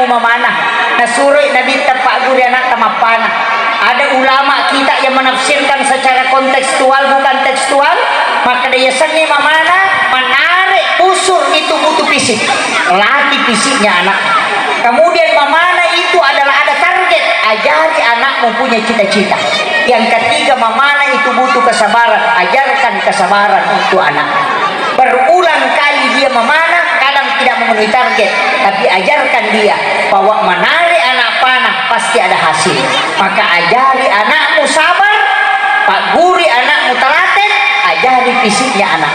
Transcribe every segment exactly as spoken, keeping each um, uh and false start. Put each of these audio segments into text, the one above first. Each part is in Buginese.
Mamana, nasuroi Nabitta pagguri anakta mappana. Ada ulama kita yang menafsirkan secara kontekstual, bukan tekstual, maka dia sengi mamana menarik busur itu butuh fisik, latih fisiknya anak. Kemudian mamana itu adalah ada target, ajari anakmu punya cita-cita. Yang ketiga, mamana itu butuh kesabaran, ajarkan kesabaran untuk anak. Berulang kali dia memanah, kadang tidak memenuhi target, tapi ajarkan dia bahwa menarik anak panah pasti ada hasil. Maka ajari anakmu sabar, pagguri anakmu telaten, ajari fisiknya anak.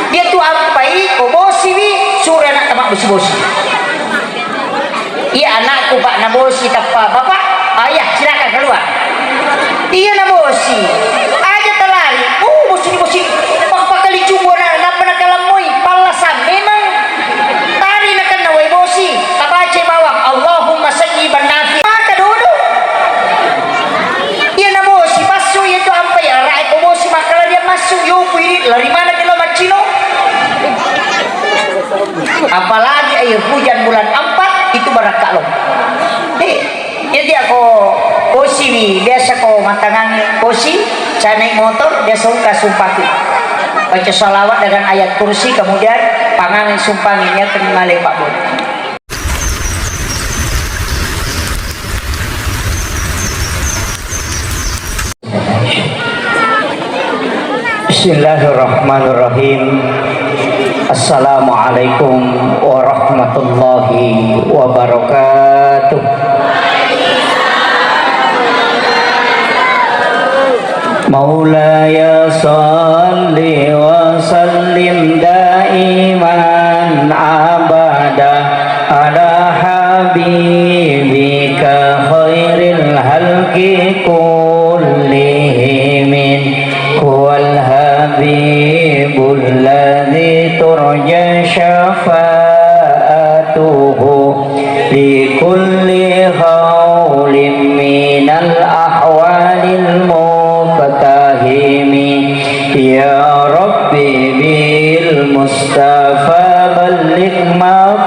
Dia tu ampai, ko bosiwi, suro anakta mabbosi-bosi. Iya anakku, Pak, nabosi tappa, Bapak? Ah, iya, silakan keluar. Iya nabosi. Aja talari. Oh, bosi, bosi. Pappakali cubo na, nappa nakalammoi. Pallasa memang. Tari nakenna wai bosi. Tabaca bawang. Allahumma sayyiban nafi. Maka dodo. Iya nabosi, passu iya tu ampai. Arai ko bosi makkalarian massu. Yo, kui, lari mana kilo maccino? Apalagi air hujan bulan empat, itu barakka lo. Eh, jadi ako, ko siwi, biasa ko matangangi, ko si, saya naik motor, biasa uka sumpaku. Baca salawat dengan ayat kursi, kemudian pangangi sumpangi, niat male Pak Bu. Bismillahirrahmanirrahim. Assalamualaikum warahmatullahi wabarakatuh. مولاي صل وسلم دائما أبدا على حبيبك خير الخلق كلهم. هو الحبيب الذي ترجى شفاعته لكل هول من الأهوال المقتحم. يا رب بالمصطفى بلغ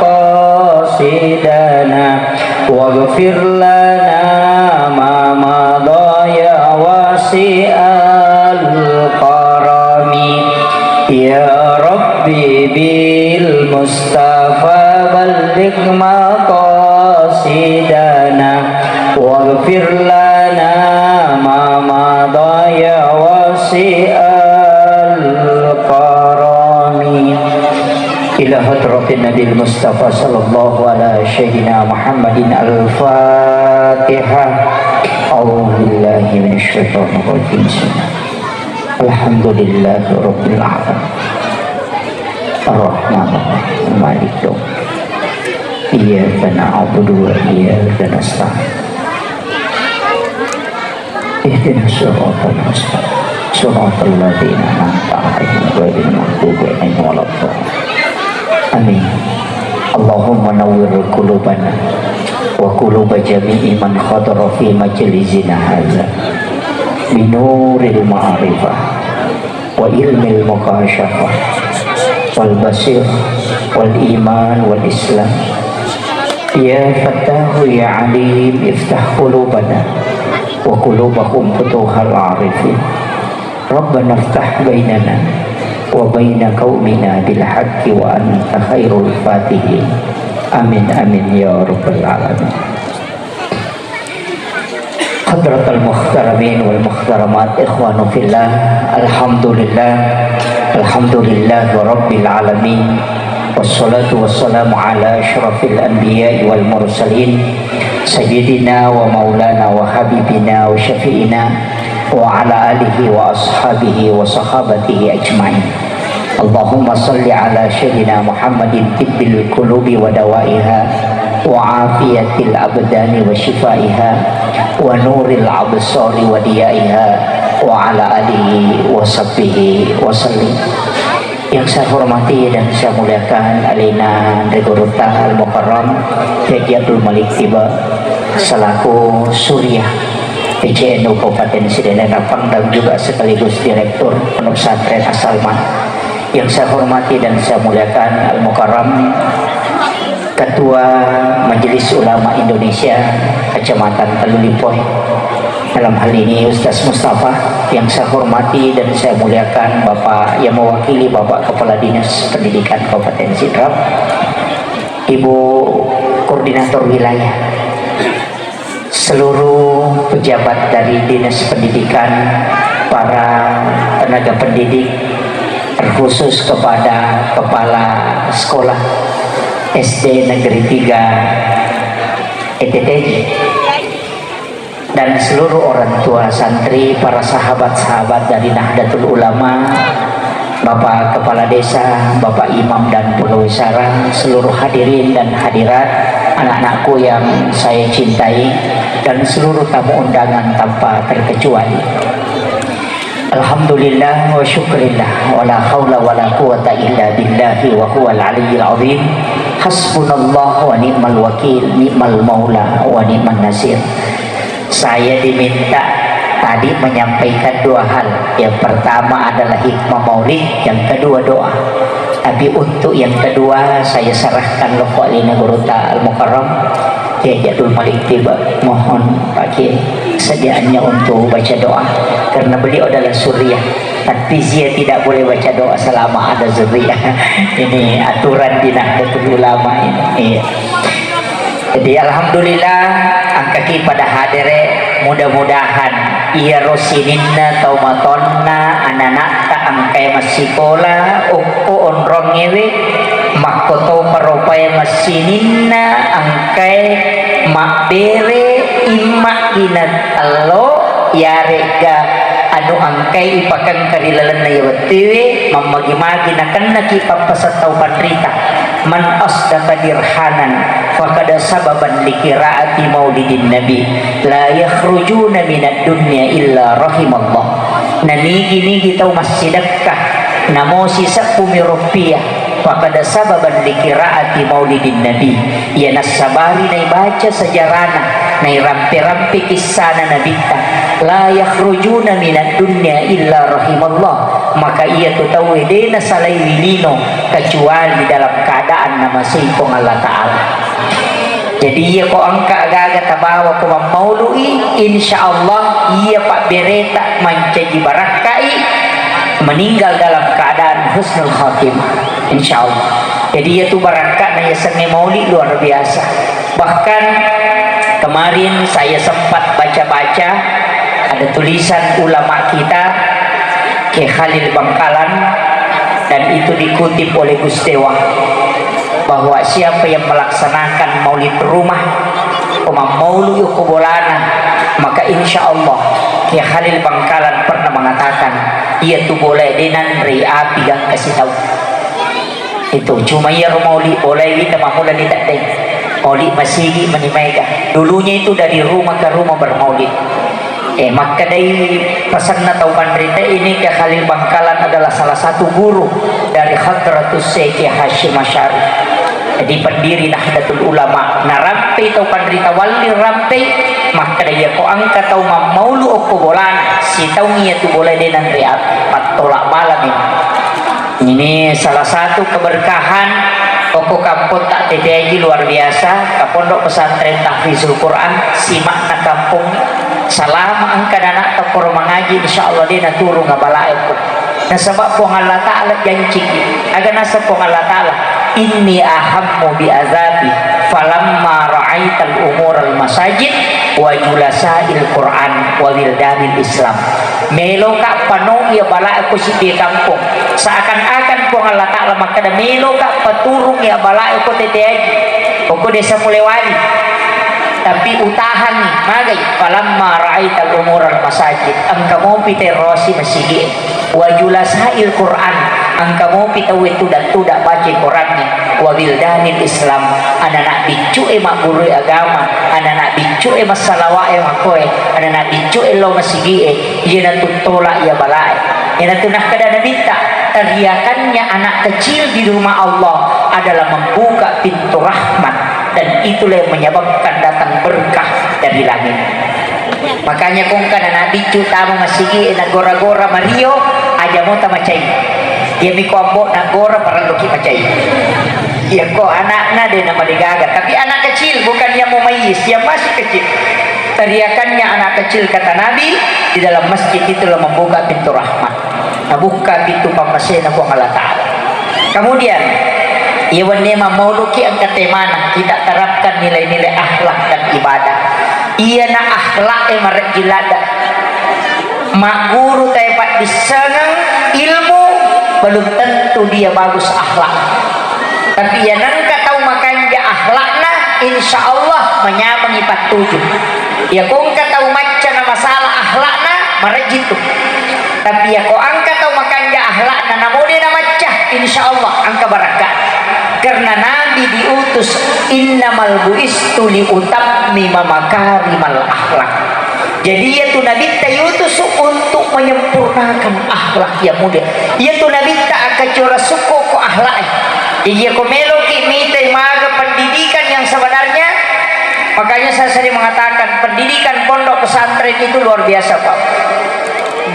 مقاصدنا واغفر لنا ما مضى يا واسع الكرم. يا رب بالمصطفى بلغ مقاصدنا واغفر لنا ما مضى يا واسع الكرم. إلى حضرة النبي المصطفى صلى الله على سيدنا محمد الفاتحة. أعوذ بالله من الشيطان الرجيم. بسم الله. الحمد لله رب العالمين. الرحمن الرحيم. مالك يوم الدين. إياك نعبد وإياك نستعين. اهدنا الصراط المستقيم. صراط الذين أنعمت عليهم غير المغضوب عليهم ولا الضالين. آمين. اللهم نور قلوبنا وقلوب جميع من حضر في مجلسنا هذا بنور المعرفة وعلم المكاشفة والبصيرة والإيمان والإسلام. يا فتاح يا عليم، افتح قلوبنا وقلوبهم فتوح العارفين. ربنا افتح بيننا وبين قومنا بالحق وأنت خير الفاتحين. آمين، آمين يا رب العالمين. حضرة المحترمين والمحترمات، إخوان في الله، الحمد لله، الحمد لله رب العالمين، والصلاة والسلام على أشرف الأنبياء والمرسلين، سيدنا ومولانا وحبيبنا وشفيعنا وعلى آله وأصحابه وصحابته أجمعين. اللهم صل على سيدنا محمد طب القلوب ودوائها وعافية الأبدان وشفائها ونور الأبصار وضيائها وعلى آله وصحبه وسلم. Yang saya hormati dan saya muliakan alena Anre Gurutta Al-Mukarram Kiai Abdul Malik Tiba selaku Suriah P C N U Kabupaten Sidenreng Rappang dan juga sekaligus Direktur Pondok Pesantren As-Salman. Yang saya hormati dan saya muliakan Al-Mukarram Ketua Majelis Ulama Indonesia Kecamatan Tellu Lipoe. Dalam hal ini Ustaz Mustafa, yang saya hormati dan saya muliakan Bapak yang mewakili Bapak Kepala Dinas Pendidikan Kabupaten Sidrap, Ibu Koordinator Wilayah, seluruh pejabat dari Dinas Pendidikan, para tenaga pendidik, terkhusus kepada kepala sekolah S D Negeri tiga E T T J, dan seluruh orang tua santri, para sahabat-sahabat dari Nahdlatul Ulama, Bapak Kepala Desa, Bapak Imam dan Pegawai Sara, seluruh hadirin dan hadirat, anak-anakku yang saya cintai, dan seluruh tamu undangan tanpa terkecuali. Alhamdulillah wa syukrillah, wa la haula wa la quwata illa billahi wa huwal aliyyil azim. Hasbunallah wa ni'mal wakil, ni'mal maula wa ni'man nasir. Saya diminta tadi menyampaikan dua hal. Yang pertama adalah hikmah maulid, yang kedua doa. Tapi untuk yang kedua, saya serahkan loko lina gurutta Al-Mukarram, Kiai Jadul Malik Tiba. Mohon Pak Kiai sediaannya untuk baca doa, karena beliau adalah suriah. Tapi dia tidak boleh baca doa selama ada zuriat. Ini aturan di Nahdlatul Ulama ini. Iya. Jadi, alhamdulillah, engkaki pada hadere, mudah-mudahan iyaro sininna tau matonna ananatta engkae massikola, okko onrongngewe, makkotopa ropae massininna engkae mabbere, imma inatello, iyaregga anu engkae ipakengka ri lalenna iya wettuwe, mammagi-magi nakennaki pappasang tau panrita. Man asdaqa dirhanan faqad sababan li qiraati maulidin nabi, la yakhrujuna minad dunya illa rahimallah. Nanigi-nigi tau massidekka, namo sisebbumi rupiah, faqad sababan li qiraati maulidin nabi, iya nassabari naibaca sejarana, nairampe-rampe kissana nabitta, la yakhrujuna minad dunya illa rahimallah, maka iyatu tauwe de nasalaiwi lino kecuali dalam keadaan namasei Puang Allah Ta'ala. Jadi, iya ko engka agaga tabawa ko mammaulu'i, insya Allah iya pabbereta mancaji barakkai, meninggal dalam keadaan husnul khatimah, insya Allah. Jadi, iya tu barakkana yasengnge maulid luar biasa. Bahkan kemarin saya sempat baca-baca, ada tulisan ulama kita, Kiai Khalil Bangkalan, dan itu dikutip oleh Gus Dewa, bahwa siapa yang melaksanakan maulid rumah, ko mammaulu ko bolana, maka insya Allah, Kiai Khalil Bangkalan pernah mengatakan, iya tu boleh denanre api gangka sitau. Itu cuma iya maulid boleh kita mamula di tadde. Maulid masigi meni maega. Dulunya itu dari rumah ke rumah bermaulid. Eh, makkedai pasenna tau panrita ini, Kiai Khalil Bangkalan adalah salah satu guru dari Hadratus Syekh Hasyim Asy'ari. Jadi pendiri Nahdlatul Ulama. Narampei tau panrita walli rampei, makkedai iya ko engka tau mammaulu okko bolana, sitaung iya tu boleh denanre api. Pattolak balami. Ini salah satu keberkahan okko kampong tak teteji luar biasa, Kapondok Pesantren Tahfizul Quran, simakna kampong. Salama engka anak tokoro mangaji, insya Allah de naturung abalae ko. Nasaba Puang Allah Ta'ala janciki. Aga nasa Puang Allah Ta'ala, inni ahammu bi azabi falamma ra'aital umural masajid wa julasa'il Quran wa wildanil Islam. Meloka panong iya bala ko siddi kampong. Seakan-akan Puang Allah Ta'ala makkeda, meloka paturung iya bala ko tete aji, ko desa Mulewali. Tapi utahanni, magai, falamma ra'aital umural masajid, engka mopi terrosi masigi, wa julasa'il Quran, engka mopi tauwe tuda-tuda baca Qurannya, wa wildanil Islam, anak-anak biccu e magguru agama, anak-anak biccu e massalawa e makoe, anak-anak biccu e lo masigi e, iyanatu tola iya balae. Iyanatu nakkeda Nabitta, teriakannya anak kecil di rumah Allah adalah membuka pintu rahmat, dan itulah yang menyebabkan datang berkah dari langit. Makanya kongka na Nabi cu tama masigi na gora-gora mario, aja mota macai. Dia miko ambo na gora parelluki macai. Iya ko anakna de namarigaga, tapi anak kecil, bukan yang mumayyiz, yang masih kecil. Teriakannya anak kecil, kata Nabi, di dalam masjid itulah membuka pintu rahmat. Nabuka pintu pammasena Puang Allah Ta'ala. Kemudian, iya wenni mammauluki engka temana, kita terapkan nilai-nilai akhlak dan ibadah. Iyana akhlak e marejji ladda. Magguru tae paddissengeng ilmu, belum tentu dia bagus akhlak. Tapi iya nengka tau makanja akhlakna, insya Allah manyamengi pattuju. Iya ko engka tau macca na masalah akhlakna, marejjitu. Tapi iya ko engka tau makanja akhlakna, namo de na macca, insya Allah engka barakka. Karena Nabi diutus, innamal buistu liutammima makarimal akhlak. Jadi, iyatu Nabitta yutus untuk menyempurnakan akhlak yang mulia. Iyatu Nabitta akkacola sukko ko akhlak. Jadi, iya ko meloki mitai maga pendidikan yang sebenarnya, makanya saya sering mengatakan, pendidikan pondok pesantren itu luar biasa, Pak.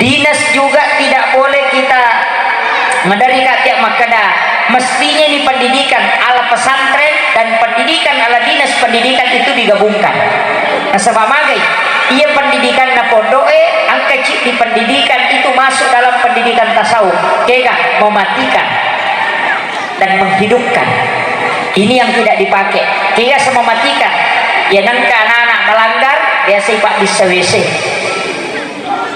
Dinas juga tidak boleh kita maderri ka tiap makkeda, mestinya ini pendidikan ala pesantren dan pendidikan ala dinas pendidikan itu digabungkan. Nasaba magai, iya pendidikan na pondok e, engka ceddi pendidikan itu masuk dalam pendidikan tasawuf. Kega mematikan dan menghidupkan. Ini yang tidak dipakai. Kega mematikan. Ya nengka anak-anak melanggar, biasa ipabbissa W C.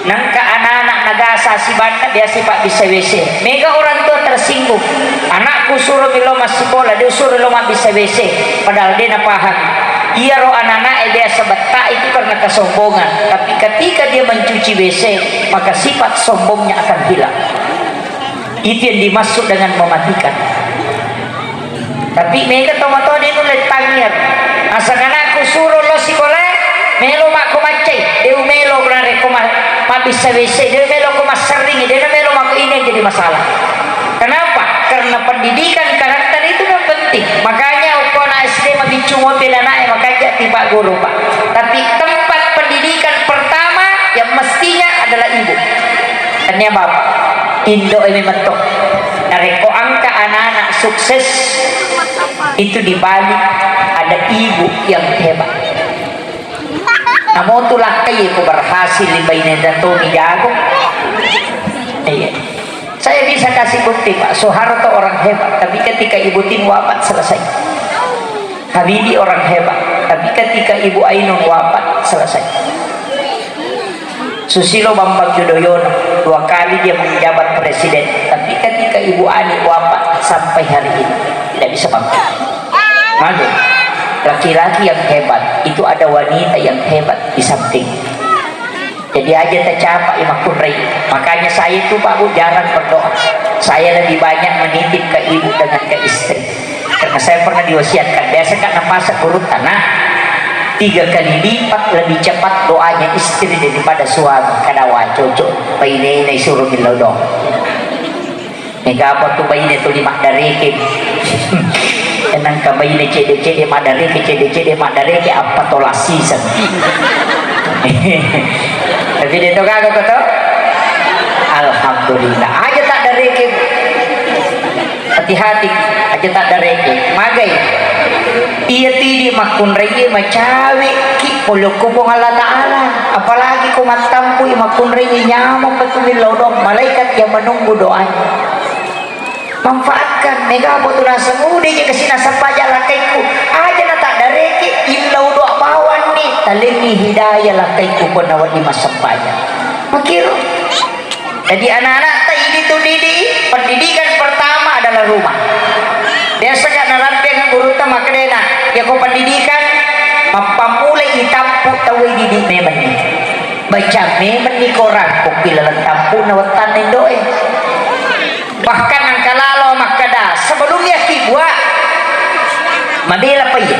Nengka anak-anak nagasa sibanna biasa pabbissa W C. Mega orang tua tersinggung. Anakku suro milo massikola, de suro lo mabbissa W C. Padahal de napaham. Iyaro anak-anak e biasa betta itu karena kesombongan. Tapi ketika dia mencuci W C, maka sifat sombongnya akan hilang. Itu yang dimaksud dengan mematikan. Tapi mega tomatoa de nulle tangngier. Asal anakku suro lo sikola, melo makko maccai. De melo narekko ma-, mabbissa W C, de melo ko masserring, de melo makko ini yang jadi masalah. Kenapa? Karena pendidikan karakter itu yang penting. Makanya okko anak S D mabiccu mobil anaknya, makanya tiba guru, Pak. Tapi tempat pendidikan pertama yang mestinya adalah ibu. Tania bapak, indo e memang to. Narekko engka anak-anak sukses, itu di balik ada ibu yang hebat. Namo tu lakkai ko berhasil di baine dan Tommy jago. Iya. Saya bisa kasih bukti, Pak. Soeharto orang hebat, tapi ketika Ibu Tin wafat, selesai. Habibie orang hebat, tapi ketika Ibu Ainun wafat, selesai. Susilo Bambang Yudhoyono, dua kali dia menjabat presiden, tapi ketika Ibu Ani wafat, sampai hari ini tidak bisa bangkit. Mage, laki-laki yang hebat, itu ada wanita yang hebat di samping. Jadi aja tercapai makkunrai. Makanya saya itu, Pak Bu, jarang berdoa. Saya lebih banyak menitip ke ibu dengan ke istri. Karena saya pernah diwasiatkan, biasa kan napasang gurutta, nah, tiga kali lipat lebih cepat doanya istri daripada suami. Kada wa cocok, bainena isuruh millau doa. Mega apa tu baine tuli maddareke. Nengka baine cede-cede maddareke, cede-cede maddareke, apa tolasiseng. Tapi de to gaga ko to? Alhamdulillah. Aja taddareke. Hati-hati, aja taddareke. Magai. Iya tidi makkunrai macawe ki polokko Puang Allah Ta'ala. Apalagi ko mattampu i makkunrai nyameng betul millau doang. Malaikat yang menunggu doanya. Manfaatkan, mega apa tu naseng, udah je kasih naseng pajak lakaiku. Aja na taddareke, illau doa bawang ni, talengi hidayah lakaiku pun nawa di maseng pajak. Makiro. Jadi anak-anak ta idi tu didi, pendidikan pertama adalah rumah. Biasa ka narampeng guru ta makkedena, ya ko pendidikan, mappamulai itampu tau didi memang ni. Baca memang ni korang, kopi laleng tampu na wettanna indoe. Bahkan engka lalo makkeda, sebelum yakkibua, mabela pa iya.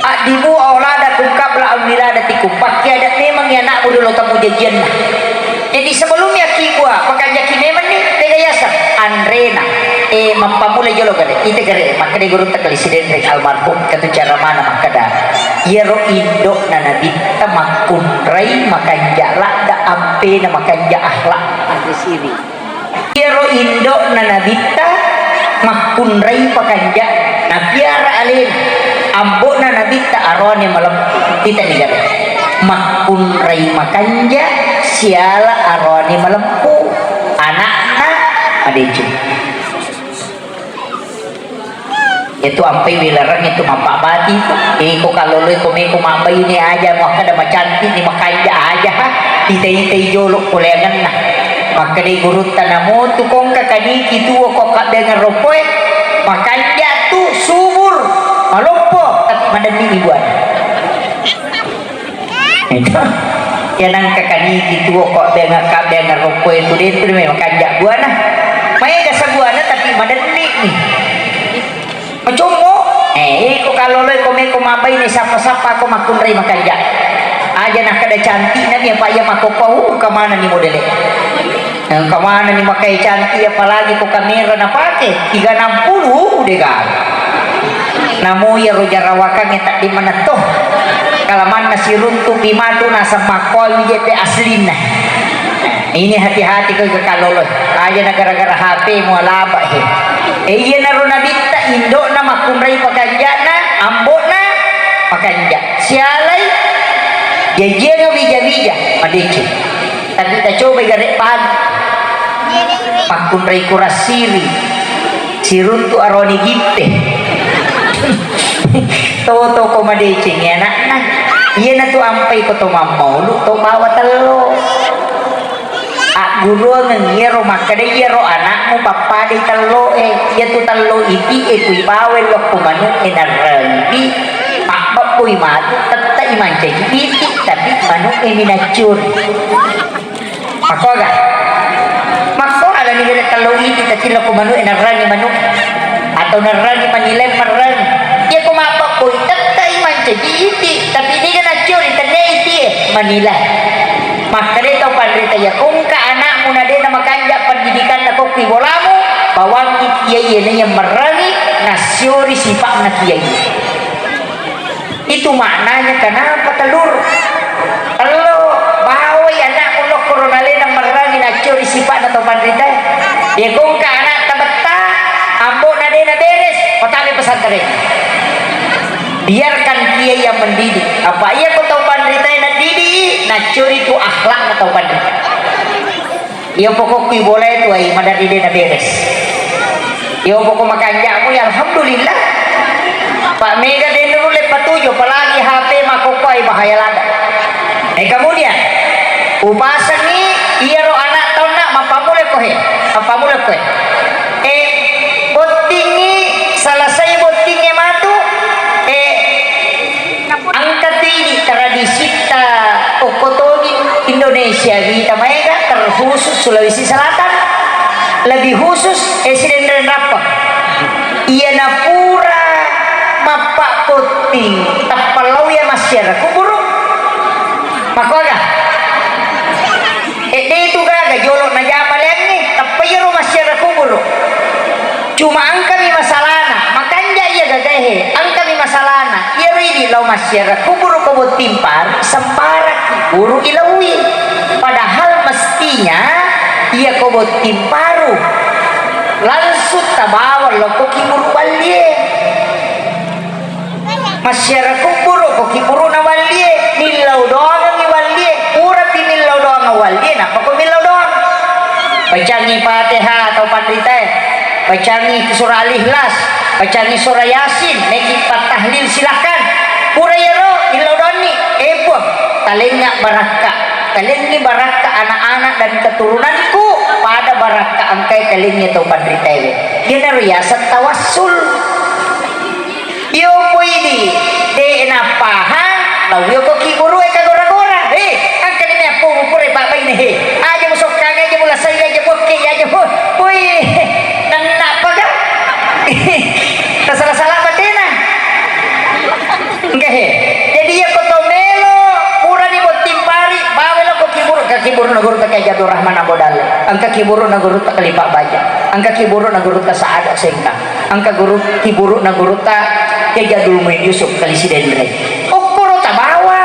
Addibu auladakum qabla an wiladatikum. Pakkiada memang anakmu dulu temu jajianna. Jadi sebelum yakkibua, pakanjaki memang ni, tega yaseng, anrena. Eh, mappamula jolo gare, ite gare, makkeda guru tekali sidenreng almarhum, katu cara mana makkeda. Iyaro indokna nabitta makkunrai makanja ladda ampena makanja akhlak. Iyaro indo'na Nabitta makkunrai pakanja'na Napiara alena, ambo'na nabitta aroane malempu. Tita nigare. Makkunrai makanja siala aroane malempu. Anakna madeceng. Itu ampai wilereng itu mappabati itu. Iko kaloloi ko meko mabbaine aja makkeda macantik ni makanja aja ha. Ita-itai jolo poleangenna. Makkedai gurutta namotu kongka kaniki tuo ko kabbengan ropoe. Makanja tu subur maloppo tapi madenni ni buana. Itu. Ya nangka kaniki tuo ko benga kabbenga rokko itu dentro memang kanja buana. Maega sabuana tapi madenni ni. Macommo. Eh, iko kaloloi ko meko mabaine sappa-sappa ko makkunrai makanja. Aja nakkeda cantik na mi apa iya makokko uh, kemana ni modele. Engka manenni makkai cantik, apalagi ko kamera napake, tiga enam puluh, uh, de gaga. Namo iyaro jarawakangnge taddi manetto. Kalamanna siruntu pi matu naseng makkoawi jeppe aslinna. Ini hati-hati ko ke kalolo. Aja na gara-gara H P mualaba he. E iyanaro nabitta indo'na makkunrai pakanja'na, ambo'na pakanja. Sialai jajiang wija-wija madeceng. Tapi tacobai gare' pagi. Pakkunrai kurassiri. Siruntu aroni gitte. Toto ko madeceng anakna. Iyanatu ampai ko to mammaulu to bawa tello. Agguruangeng iyaro makkeda iyaro anakmu pappadai telloe. Iyatu tello iti'e kui bawai lokko manu'e narrangi. Pabbebbui matu tette'i mancaji iti, tapi manu'e minaccuri. Makkoga? Makko alani gare tello iti tacillo ko manu'e narrangi manu atau narrangi manilai marrangi. Iya ko mappakkoi tettai mancaji iti, tapi niga naccuri tenne iti e manilai. Makkeda tau panrita iya kongka anakmu na de na makanja pendidikanna kokki bolamu, bawangi kiai naiya marrangi nassiori sipa'na kiai. Itu maknanya kenapa telur? Tello, bawai anakmu lokkoro nalena merrangi naccuri sipa'na tau panritae. Iya kongka anak tabetta, ambo'na dena beres, patame pesantren. Biarkan kiai yang mendidik. Apa iya ko tau panritae nadidi, naccuri tu akhlakna tau panritae. Iya pokokku ibolae tuai maderri de naberes. Iya pokok makanja'mu ya alhamdulillah. Pak mega de nulle patuju apalagi H P makokkoai bahaya lada. Eh kemudian upasengi iyaro anak taunna mappamula kohe, mappamula koe. Eh bottingi selesai bottinge matu eh Engka tu idi tradisitta okko toni Indonesia wita maega terkhusus Sulawesi Selatan, lebih khusus eh Sidenreng Rappang. Iya napura mappakotting teppallau ya massiara kuburu. Makkoga? Eh de tu gaga jolo najama leangngi, tappa iyaro massiara kuburu. Cuma engkami masalana, makanja iya gagae, engkami masalana, iyaro idi lao massiara kuburu ko botting paru, sembarang kuburu ilaui. Padahal mestinya iya ko botting paru langsung tabawa lokko kuburu ballie. Massiara kuburu ko kiburuna wallie, millau doangengngi wallie, purapi millau doangeng wallie, nappa ko millau doang. Bacangngi Fatihah atau panritae, bacangngi surah Al-Ikhlas, bacangngi surah Yasin, naiki pattahlil silahkan. Pura iyaro, millau doanni, eh Puang, talengnga barakka, talengngi barakka anak-anak dan keturunanku, pada barakka engkae talengngi tau panritaewe. Iyanaro yaseng tawassul. Iyo poidi, de' napahang, lao yoko kiburu e kagora-gora. He, engka ni meppo mupure pabbaine he. Aja musokkangi, aja mulasai, aja muakke, aja mu. Woi, nannappaga? Tasala-sala batena. Engka he. Jadi iya ko to melo, purani botting pari, bawa lo ko kiburu, engka kiburu na guru ta Kiai Abdul Rahman Ambo Dalle. Engka kiburu na guru ta Kalipa Baja. Engka kiburu na guru ta Saada Sengkang. Engka guru, kiburuna gurutta Kiai Jadul Muin Yusuf Kali Sidenreng. Okkoro tabawa,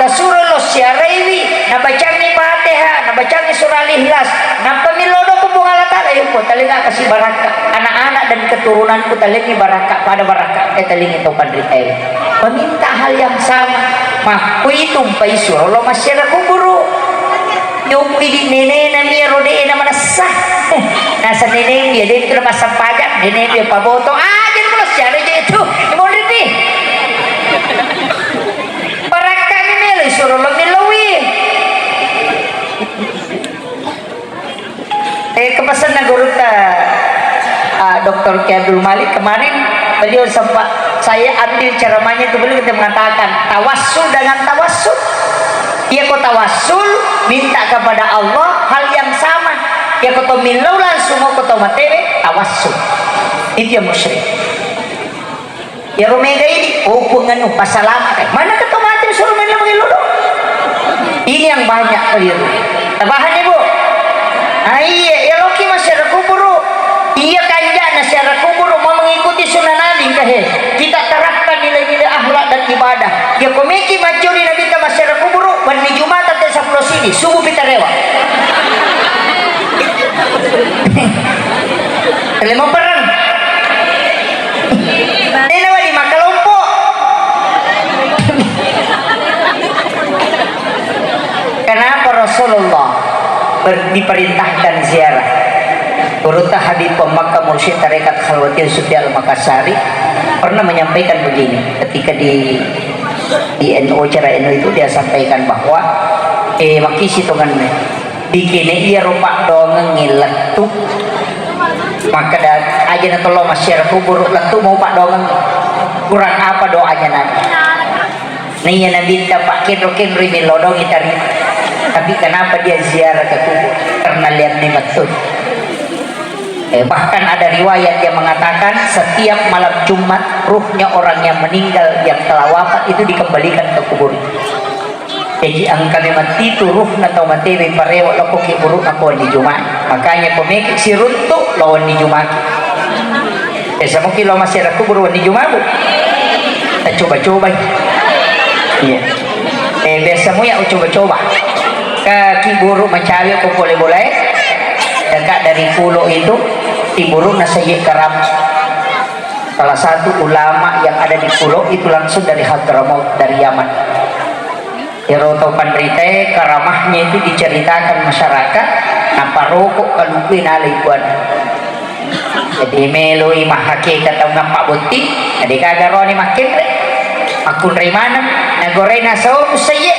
tasuro lo siaraiwi, nabacangi Fatihah, nabacangi surah Al-Ikhlas, nappa millau doang ko Puang Allah Taala, Ko talenga kasi barakka, anak-anak dan keturunanku talengi barakka, pada barakka, eh, talengi tau panritae. Meminta hal yang sama, makkuitu mpai suro lo masyarakat kuburu. Yoppi di nenena mia rode na manessa. Nasa neneng dia, dia itu masa pajak, neneng dia paboto, aja lo siare je itu, imon ripi. Barakka ni melo suro lo milowi. Eh, kepesanna gurutta, ah, Doktor Kiai Abdul Malik kemarin, beliau sempat saya ambil ceramahnya itu, beliau kita mengatakan, tawassul dengan tawassul. Iya ko tawassul, minta kepada Allah hal yang sama. Iya ko to millau langsung ko to matewe, tawassul. Itu yang musyrik. Iyaro mega idi, oh, Puang anu, pasalama kai. Mana keto mate suruh main lagi lodo? Ini yang banyak keliru. Tabahan, Ibu. Ah, iya, ya loki masyarakat kuburu. Iya kanjana masyarakat kuburu mau mengikuti sunnah Nabi, kahe. Kita terapkan nilai-nilai akhlak dan ibadah. Ya komeki macuri Nabi ta masyarakat kuburu, wanni Jumat te sepuluh sini, subuh pitarewa. Lima perang. Dena wali makkalompo. Kenapa Rasulullah ber-, diperintahkan ziarah? Gurutta Habib Pemaka Mursyid Tarekat Khalwatiyah Sufi Al-Makassari pernah menyampaikan begini, ketika di, di N U, acara N U itu dia sampaikan bahwa, eh, makisi tonganne. Dikene iyaro paddoangengnge lettu. Makkeda, aja na tollo masyarakat kuburu lettu mau paddoangeng. Kurang apa doanya nanti? Naiya Nabitta pakkenro-kenroi melodong itari. Tapi kenapa dia ziarah ke kubur? Karena lihat ni betul. Eh, bahkan ada riwayat yang mengatakan setiap malam Jumat ruhnya orang yang meninggal, yang telah wafat itu dikembalikan ke kubur. Jaji engka memang titu ruhna tau matewe parewa lokko ki burukna ko wenni Jumat. Makanya ko meki siruntu lo wenni Jumat. Biasa mungkin lo masih ada kubur wenni Jumat, Bu. Kita coba-coba. Iya. Eh, biasa mu ya coba-coba. Ke ki buruk macawe ko pole bolae. Dekat dari pulau itu, ki burukna Sayyid Karam. Salah satu ulama yang ada di pulau itu langsung dari Hadramaut, dari Yaman. Ero tau panritae karamahnya itu diceritakan masyarakat, naparoko kalukue nalai buana. Jadi meloi mahakeka tau ngappa botting, jadi gaga roni makkenre. Makkunrei maneng, nagorai nasau kusaiye.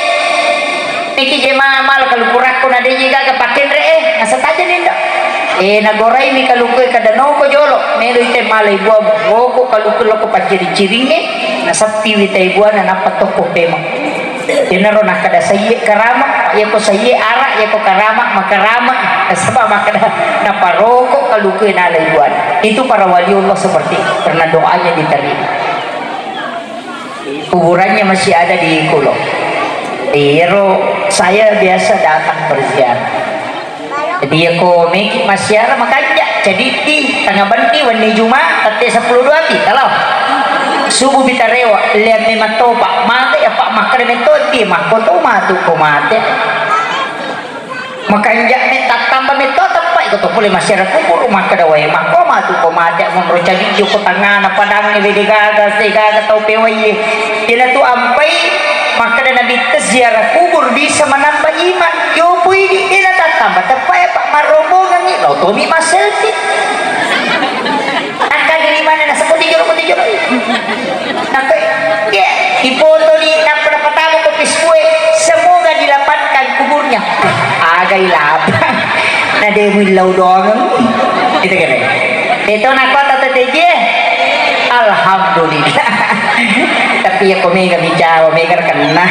Niki je ma-, mala kalukurakko na de je gaga pakkenre, eh, nasa taja nindo. Eh, nagorai mi kalukue kada noko jolo, meloi te malai buamu. Roko kaluku loko pacciri-ciringnge, nasappiwi tai buana nappa tokko pemeng. Iyanaro nakkeda saiye karama, iyako saiye ara, iyako karama makarama, nasaba makkeda naparoko kalukue nalai buana. Itu para waliullah seperti itu, karena doanya diterima. Kuburannya masih ada di Kulo. Iyaro saya biasa datang berziarah. Jadi, iyako meki massiara makanja, caditti, tengnga benni, wenni Juma, tette seppulo dua pi, talo. Subuh pi tarewa, leang memang topa, mate apa makkeda metto ti, makko to matu ko mate. Makanja me tattamba metto teppa iko to pole massiara kuburu makkeda wae makko matu ko mate, monro cabijjo ko tangngana padangnge, de gaga, de gaga tau pewaie. Iyanatu ampai makkeda Nabitta, ziarah kubur bisa menambah iman. Yopo idi, de natattamba teppa, apa marrombongengngi, lao tomi masselfie. Nakka diri mana naseppo tijolo, tijolo. Nakka, ya, dipotoni, nappa napatama ko Facebook e, semoga dilapangkan kuburnya. Aga ilapang. Na de muillau doangeng. Itu kene. Itu nakko tata teje. Alhamdulillah. Tapi ya ko mega bicara, mega kenna.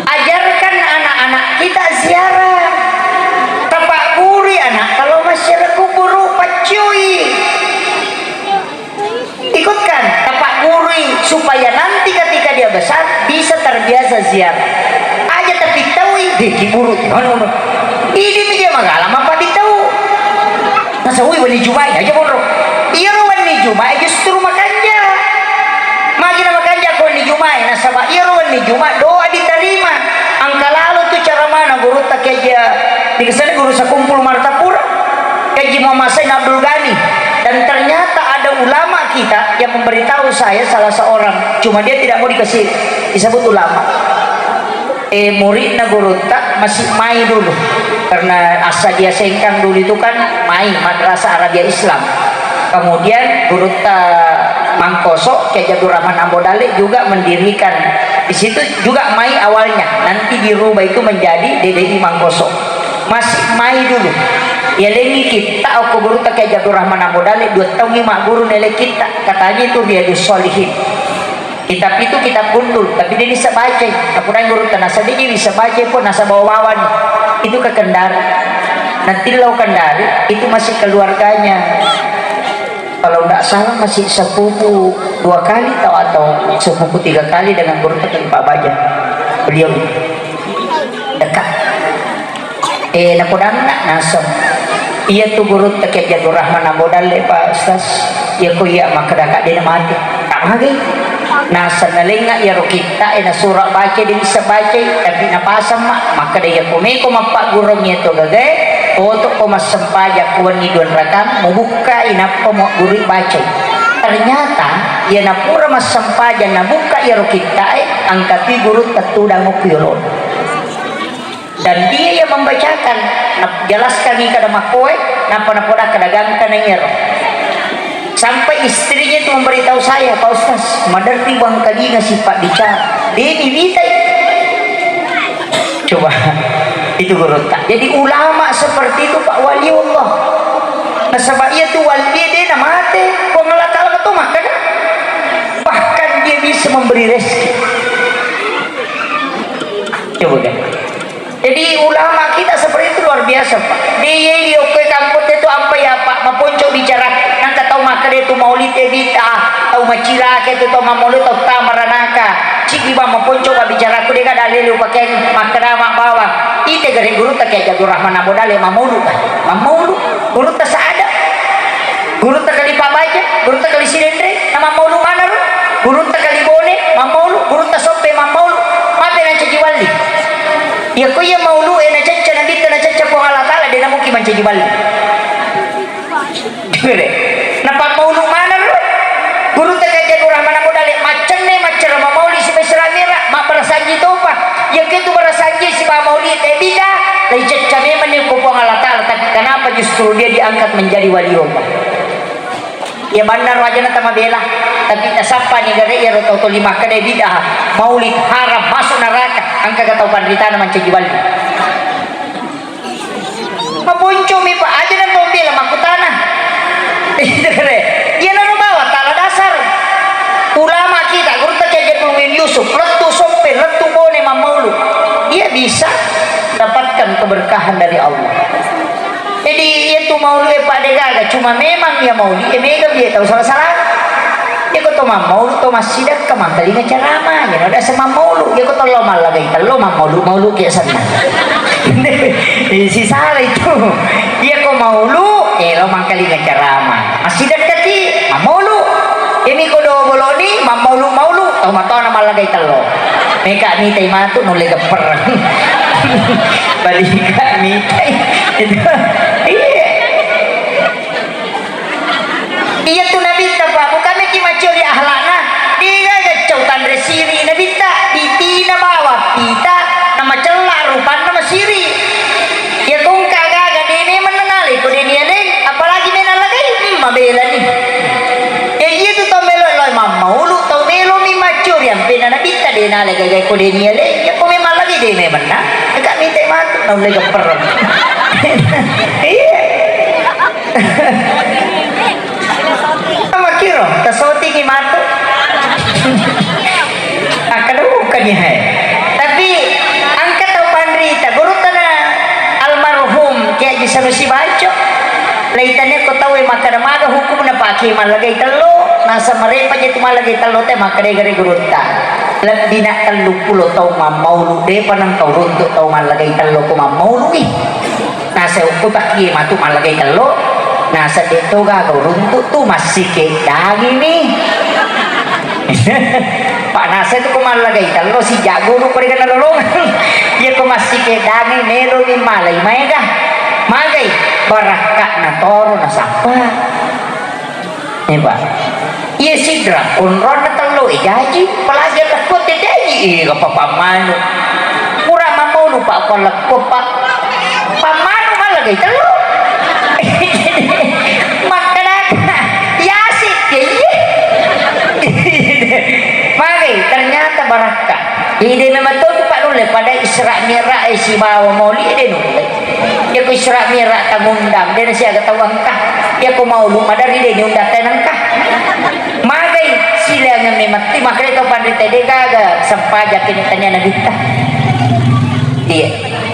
Ajarkan anak-anak kita ziarah. Tapaggurui anak kalau masyarakat kuburu paccui. Ikutkan, tapaggurui supaya nanti ketika dia besar bisa terbiasa ziarah. Aja tapi taui, deh kiburu. Anu, anu. Ini dia magala mapadi tau. Nasawui wenni Jumae aja monro. Iyaro wenni Jumae justru makanja. Magi na makanja ko wenni Jumae, nasaba iyaro wenni Juma doa diterima. Engka lalo tu cara Gurutta Kiai Haji, dikissenna Guru Sekumpul Martapura, Kiai Haji Muhammad Said Abdul Ghani. Dan ternyata ada ulama kita yang memberitahu saya, salah seorang, cuma dia tidak mau dikasih disebut ulama. Eh, muridna gurutta masih mai dulu, karena asa dia Sengkang dulu itu kan mai Madrasah Arabia Islam. Kemudian gurutta Mangkoso, Kiai Abdurrahman Ambo Dalle juga mendirikan di situ juga mai awalnya. Nanti dirubah itu menjadi D D I Mangkoso. Masih mai dulu. Yalengi kitta okko gurutta Kiai Abdurrahman Ambo Dalle dua tahun ini magguru nele kitta. Katanya itu Riyadus Shalihin. Kitab itu kitab gundul, tapi dia bisa baca. Aku nanya gurutta, nasa dia bisa baca pun nasa bawa-bawa nih. Itu ke Kendari. Nanti lo Kendari, itu masih keluarganya. Kalau nggak salah masih sepupu dua kali tau atau sepupu tiga kali dengan gurutta Pak Baja. Beliau dekat. Eh, napodanna naseng. Iya tu gurutta Kiai Abdurrahman Ambo Dalle, Pak Ustaz. Iya ko iya makkeda ka de' na mate. Tak mage. Naseng nalengnga iyaro kitta e nasura baca de' bisa baca, tapi napasang ma makkeda iya ko meko mappaggurung iya to gagae, oto ko massempajang ko wenni dua rakang, mubukka inappa muaggurui baca. Ternyata iya napura massempajang nabukka iyaro kitta e, angkatui gurutta tudang okko yolona. Dan dia yang membacakan, jelaskan kada makkoe, napa napoda kada gangka na iyaro. Sampai istrinya itu memberitahu saya, "Pak Ustaz, maderri bangkalinga sifat bicara." Dia dimintai. Coba, itu gurutta. Jadi ulama seperti itu, Pak, waliullah. Nasaba iya tu wali dia, dia na mate, Puang Allah Ta'ala matu makkeda. Bahkan dia bisa memberi rezeki. Coba kan. Jadi ulama kita seperti itu luar biasa, Pak. Di, di okko kampung itu apa ya, Pak? Maponco bicara. Nangka tau makkeda tu maulid e bid'ah, tau macilake tu tau mammaulud, tau tamaranaka. Cidi bang maponco ka bicara ku dega dalil lu pakai makkeda mak bawang. Ite gare gurutta Kiai Abdurrahman Ambo Dalle mammaulud, Pak. Mammaulud. Gurutta Sa'ada. Gurutta Kali Pak Baja, gurutta Kali Sidenreng, na mammaulu manaro. Gurutta Kali Bone, mammaulu, gurutta Soppe, mammaulu. Mate na caji walli. Iya ko iya maulu e na cacca nabitta na cacca Puang Allah Ta'ala, de' na muki mancaji walli. Jure. Na pammaulu manaro. Gurutta Kiai Abdurrahman Ambo Dalle, maccenne, maccara mamauli sipa Isra Mi'raj, mabbarasanji topa. Iya ke tu barasanji sipa mauli te bid'ah, lai cacca memang ni ko Puang Allah Ta'ala, tapi kenapa justru dia diangkat menjadi wali Allah? Iya bannaro aja na tamabela, tapi tasappa ni gare iyaro tau toli makkeda bid'ah, maulid haram, masuk neraka, engka ga tau panritana mancaji wali. Maponcomi, Pak, aja na tau bela makkutana. Iya naro bawa tala dasar. Ulama kita, gurutta Kiai Haji Abdul Muin Yusuf, lettu Soppe, lettu Bone mammaulu. Dia bisa dapatkan keberkahan dari Allah. Jadi, iya tu maulu e, Pak, de' gaga, cuma memang iya mauli e mega biasa tau sala-sala. Iya ko to mammaulu, to massidakka, mangkalinga ceramah, iya no dasa mammaulu. Iya ko to lo mallagai tello, mammaulu, maulu ke senna. Eh, si salah itu. Iya ko maulu, eh, lo mangkalinga ceramah. Massidakka ki, mammaulu. Ini ko do boloni, mammaulu-maulu, tau matona mallagai tello. Meka mitai matu nulle gepper. Balika mitai. Itu. Iya. Iya tu Nabitta, Pak, bukan meki maccuri akhlakna. Digaga cau tanre siri Nabitta, pitina bawa pita, na macella rupanna masiri. Iya kongka gaga de' memang nanale ko de' nialeng, apalagi mena lagai, hmm, mabela ni. Ya iya tu tau melo lo mammaulu, tau melo mi maccuri ampena Nabitta de' nale gaga ko de' nialeng, ya ko memang lagi de' memang na. Agak minta matu, naulle gepper. Iya. Makkiro, tasotingi matu. Akkeda bukan ya, hai. Tapi engka tau panrita, gurutta na almarhum Kiai Haji Sanusi Baco. Laitanya ko tau e makkeda maga hukum na pake mallagai tello, nasa marepa je tu mallagai tello te makkeda gare gurutta. Lebbi na telluppulo tau mammaulu, depa nang tau runtu tau mallagai tello ko mammaulu ih. Nasa ukku takkie matu mallagai tello, nasa de' to gaga uruntu tu massike dagimi. Panasa itu ko mallagai tello sijak guru ko dega nalolongang. Iya ko massikedangi melo mi malai maega. Magai barakka'na toro nasappa. Eh, Pak. Iya sidra, onronna tello, eh, jaji, pelajar lekko te jaji, eh, apa pammanu. Pura mamonu, Pak, ko lekko, Pak. Pammanu mallagai tello. Makkedaka, yasik, ya, iya. Magai, ternyata barakka. Ide memang to tu Pak nulle pada Isra Mi'raj, eh, sibawa maulid de nulle. Iya ko Isra Mi'raj tangundang, de nasiaga tau engka. Iya ko maulud madari de niundang tenengka. Magai sileangan memang ti, makanya to panrita de gaga sempajang kini tania nabitta. Iya.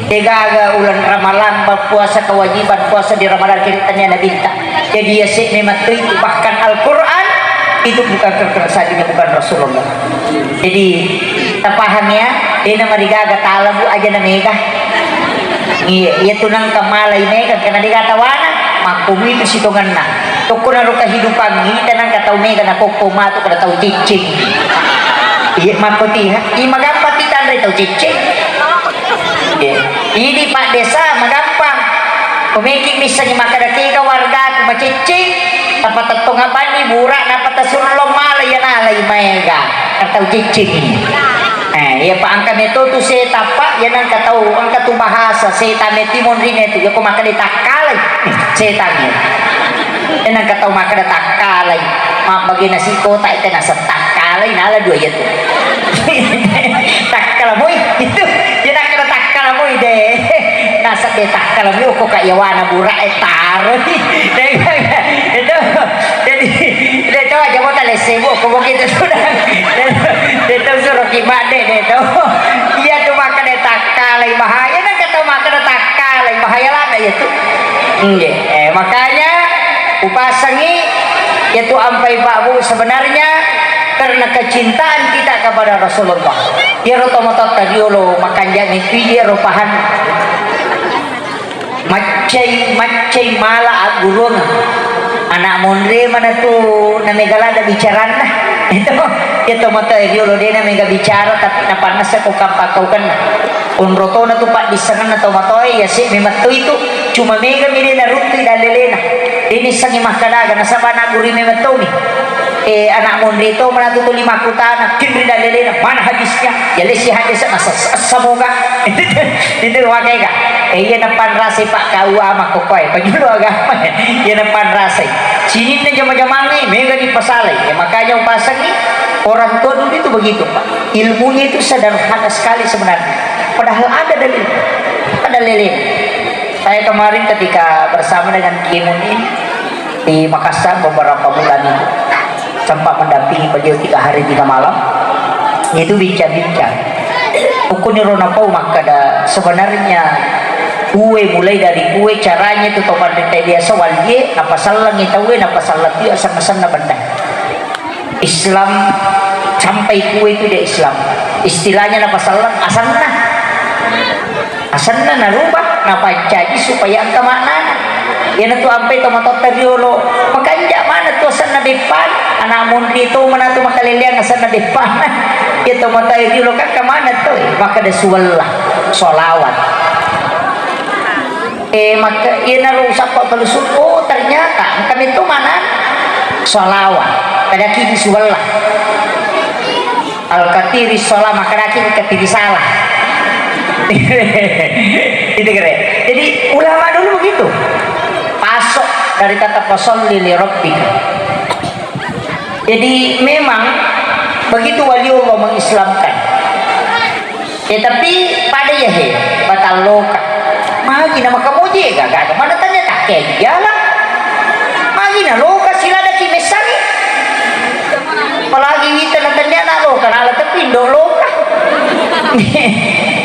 De gaga ulan Ramalang, berpuasa kewajiban puasa di Ramadan kini tania nabitta. Jadi ya sih memang tu itu, bahkan Al-Quran itu bukan terkersadinya, bukan Rasulullah. Jadi, tapahang ya, dena marigaga talabu aja na mega. Iya, iya tu nangka malai mega, karena dega tawana, makko itu sitonganna. Tokko naro kehidupan ini, tenang ka tau mega na kokko matu kada tau cicing. Iya, makko tiha, iya magampa ti tanre tau cicing. Iya. Ini Pak Desa magampang. Pemeki missengi makkeda kega wargaku maciccing, tapatettong abanni bura, napatasullo mala iya nalai maega. Tau ciccing. Eh, iya pa engka meto tu seta pa, iya nangka tau engka tu bahasa seta meti monrine tu, iya ko makkeda takkalai. Seta ni. Iya nangka tau makkeda takkalai. Mabbage nasi kotak itu nasa takkalai nala dua iya tu. Takkala moi itu. Iya nakkeda takkala moi de. Nasa de takkala moi ko ka yawana bura e taroi. Itu. Jadi de to aja mo tale sebo ko begitu sudah. De to suruh kimak de de to. Iya tu makkeda takkalai bahaya, nangka tau makkeda takkalai bahaya lada iya tu. Nggih. Eh, makanya upasangi yaitu ampai Pak Bu, sebenarnya karena kecintaan kita kepada Rasulullah. Iyaro tomatoatta riolo makanja'ni tu iyaro pahanna. Maccai, maccai mala agguruang. Anak monre mana tu namega lada bicaranna. Itu, itu mata riolo de namega bicara tapi napannasa ko kampa kaukenna. Onrotona tu paddissengenna tomatoae, iya si memang tu itu. Cuma mega mi de naruttui dallelena. De nissengi makkadaga nasaba anak guru memang tomi. Eh, anak monri to mana tu tuli makkutana, kinri dallelena, mana hadisnya? Ya lesi hadis nasa semoga. Itu makanya. Eh, iya napanrasai Pak K U A makkokoe, penjulu agama. Iya napanrasai. Sininna jama-jamangi mega dipasalai. Ya makanya upasangi orang tua dulu itu begitu, Pak. Ilmunya itu sederhana sekali sebenarnya. Padahal ada dalil. Ada lele. Saya kemarin ketika bersama dengan Kiai Muni di Makassar beberapa bulan itu, sempat mendampingi beliau tiga hari tiga malam, itu bincang-bincang. Ukuniro napau makkada sebenarnya kue, mulai dari kue, caranya itu topan biasa walie, apa sallangi taue, apa sallang dia sama-sama benda. Islam sampai kue itu dia Islam. Istilahnya napa sallang asanna. Asanna narubah, napancaji supaya engka maknana. Iyanatu ampai tomatoatta riolo. Makanja mana tu asanna beppan. Anak monri to mana tu makaleleang asanna beppan. Iya tomatoatta riolo kan kemana tu? Maka ada suwella, solawat. Eh, maka iyanaro usappa palusukku, oh, ternyata engka metto mana salawat. Pada kini suwella. Al-katiri salah, maka daki katiri salah. Itu keren. Jadi ulama dulu begitu. Pasok dari kata fasalli li rabbika. Jadi memang begitu waliullah mengislamkan. Eh, tapi pada iya he, batalloka. Magi na makamoje, gaga mana tanya tak kayak jalan. Magi na loka siladaki messangi. Apalagi wita na tanya na loka, nala tapi ndo loka.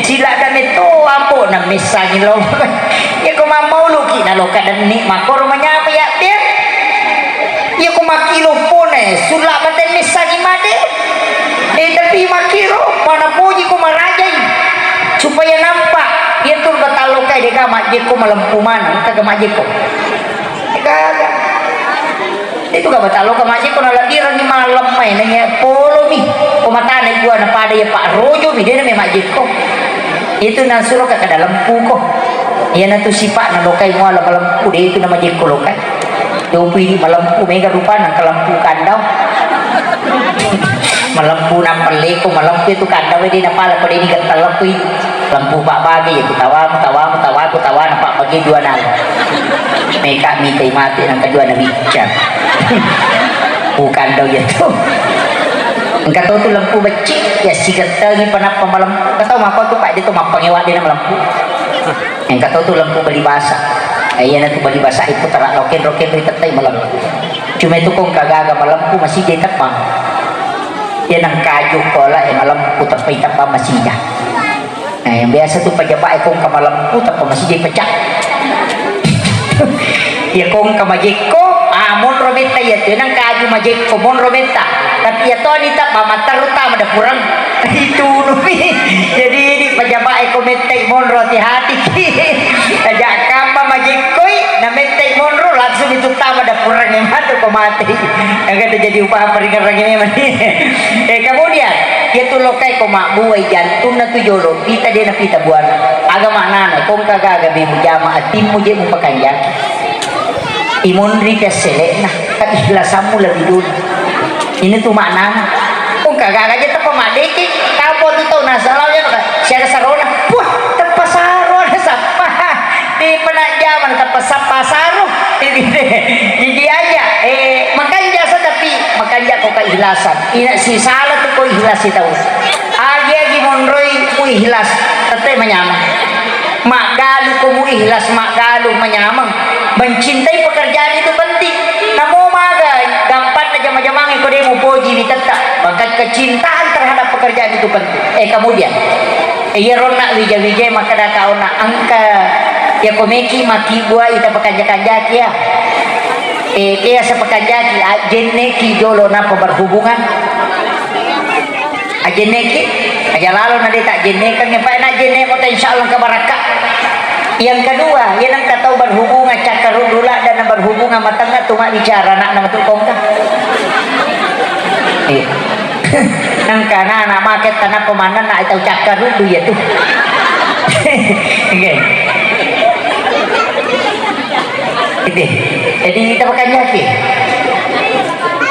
Silada metto ambo na messangi loka. Ya ko mammauluki na loka dan ni makoro manyapa ya, Beb. Iya ko makkilo pone, sulla matenne sagi made. Eh, tapi makkiro, mana poji ko marajai. Supaya nampak, iya tu batallo kai deka majjeko malempu mana, kagak majjeko. Kagak. Itu ka batalo ka majjekko nalabbirengngi malemmai nanya polomi. Ko matana jua na pada ya Pak Rojo mi dena me majjekko. Itu nasuro ka kada lempuko. Iyana tu sifat na lokai muala malempu de itu na majjekko lokai. Dopi di malempu mega rupa na kalempu kandau. Malempu na pelleko malempu itu kandau de na pala pada ini getta lempu. Lempu pabbage, ya, ku tawamu, tawamu, tawaku, tawana pabbage dua nala. Meka mitai mate nang kedua na bicca. Bukan dong ya tu. Engka tau tu lempu becik, ya sigettengi panappa malempu. Engka tau mako tu pak de tu mappangewa de na malempu. Engka tau tu lempu bali basa. Eh, iya na tu bali basa itu terak loken roken ri tettai malempu. Cuma itu kong kagaga malempu masih jadi tepang. Ya nang kaju kola eh malempu teppai tepang masih jah. Nah, yang biasa tu pejabat e kong ka malempu tappa masih jadi pecah. Ya kong ka majekko, ah monro metta ya tu nang kaju majekko monro metta. Tapi ya toni tappa matteru tama dapureng. Itu numi. Jadi ini pejabat e ko metta monro hati-hati ki. Aja kamma majekkoi na metta monro langsung itu tama dapureng yang matu ko mati. Agak terjadi upah peringerangi memang. Eh kemudian ya tu lokai ko mabbuai jantunna tu jolo. Pita de na pita buana. Aga maknana, kong kagaga be mujama atimmu je mupakanjaki. Imonri ke selekna, keihlasammu lebih dulu. Ini tu maknana. Kong kagaga je teppa madeki, kapo tu tau nasalah ya, siaga sarona. Wah, teppa sarona sappa. Di pena jaman teppa sappa saru. Jadi aja, eh, makanja sa tapi makanja ko keikhlasan. Ina si salah tu ko ikhlas si tau. Agi-agi monroi mu ikhlas, tette manyameng. Maggalu ko mu ikhlas, maggalu manyameng. Mencintai pekerjaan itu penting. Namo maga gampang na jama-jamangi ko de mu poji wi tetta. Maka kecintaan terhadap pekerjaan itu penting. Eh kemudian, eh, iya ronna wija-wija makkada kauna engka ya komeki maki buai ita pekerja-kerja kia. Eh, kia sepekerja ki, ah, jenne ki jolo napa berhubungan. Ajenneki, aja lalo na de tak jennekang, apa na jenne mo ta insyaallah engka barakka. Yang kedua, ya nang tau berhubungan cakkaruddu ladda na berhubungan matengnga tu mak bicara anak nama tu kongka. Eh. Nang kana anak maket tanah pemandan nak tau cakkaruddu ya tu. Oke. Gitu. Jadi kita makan jaki.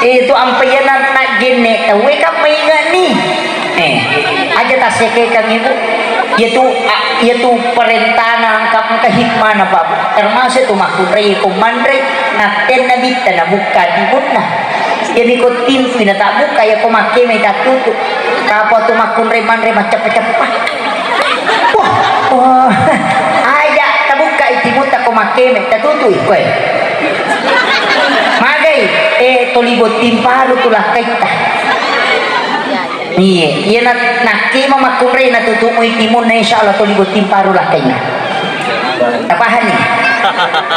Eh, itu ampe iya na, na jenne tauwe kan mainga ni. Eh, aja tasekekang ibu. Iya tu, ah, iya tu perintana engka, engka hikmana, Pak. Termasuk tu makkunrai ko manre, natten nabitta nabukka timunna. Iya mi ko timpu na tabukka, iya ko makkeme tatutu. Tapa tu makkunrai manre macceppa-ceppa. Wah, wah. Aja tabukka timutta ko makkeme, tatutui koe. Magai, eh, toli botting paru tu lakkaitta. Iye, iya na, nakkima makkunrai natutumui timunna, insyaallah toli botting paru lakkainna. Tapahani?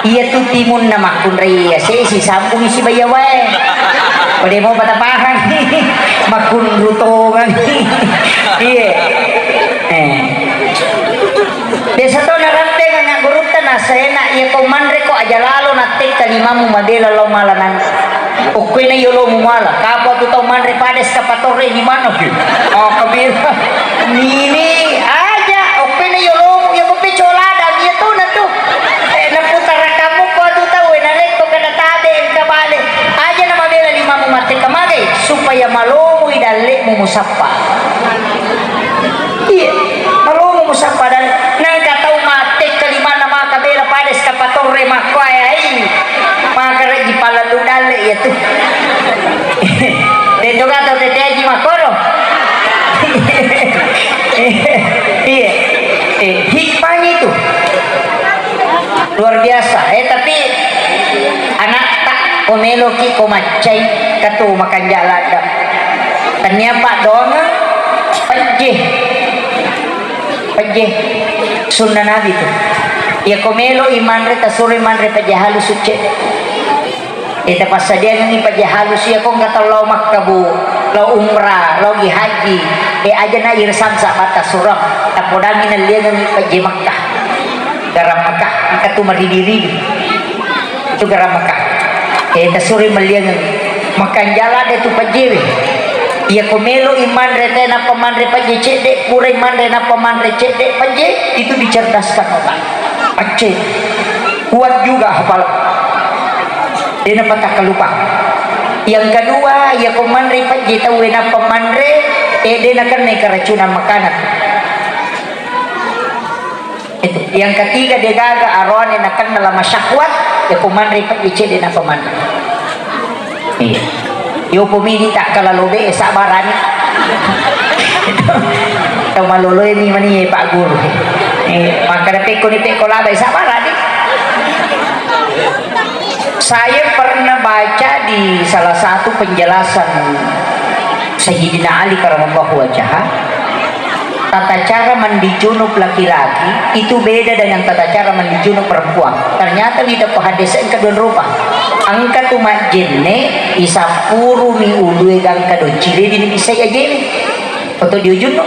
Iya tu timunna makkunrai iya, sesi sambung isi baya wae. Pada mau patapahang. Makkunru tongang. Iye. Eh. Biasa to narampeng anak gurutta nasena iya ko manre ko aja lalo nattekka limamu mabela lao mala nang. Okkoena yolomu mala, kapa tu tau manre pada sikapatorre di mana ki? Oh, kabela. Nini aja, okkoena yolomu ya ko pecola dan iya tu na tu. Eh, naputara kamu ko tu tau, eh, na lekko kada tabe, engka bale. Aja na mabela limamu mate kamage, supaya malomui dallemu musappa. Iya, malomo musappa dan nengka tau mate kalimana maka bela pada sikapatorre makkuae ai. Maka reji palallu dalle iya tu. Deto gato teteji makkoro. Iya. Eh, hikmahnya itu. Luar biasa. Eh, tapi anakta ko meloki ko maccai katu makanja ladda. Tania paddoangeng pejje. Pejje. Sunna Nabi tu. Iya ko melo i manre, tasuro i manre pejje halus succe. Eh, tapassadiangengngi pejje halus iya ko engka tau lao Makka, Bu, lao umrah, lao gi haji. Eh, aja na irsam sa batta surang, tapodangi nalliangengngi pejje Makkah. Garam Makkah, engka tu maridi-ridi. Itu garam Makkah. Eh, tasuroi melliangeng. Makanjala de tu pejjewe. Iya ko melo i manre te nappa manre pejje cedde, purai manre nappa manre cedde pejje, itu dicerdaskan otak. Acce. Kuat juga hafal. Dena patakkalupa. Yang kedua, iya ko manre pejje tauwe nappa manre, eh, dena kennai keracunan makanan. Itu. Yang ketiga, degaga aroane nakenna lama syahwat, ya ko manre pejje cedde nappa manre. Iya. Yo pomidi takkala lobe, eh, sabarani. Tau maloloe mi mani, eh, Pak Guru. Eh, makkada pekko ni pekko labai, sabarani. Saya pernah baca di salah satu penjelasan Sayyidina Ali karamallahu wajhah, tata cara mandi junub laki-laki itu beda dengan tata cara mandi junub perempuan. Ternyata wita ko hadis engka dua rupa. Engka tu majjenne, isampurumi ulue gangka doccile dini bisa ajene. Atau diujunno.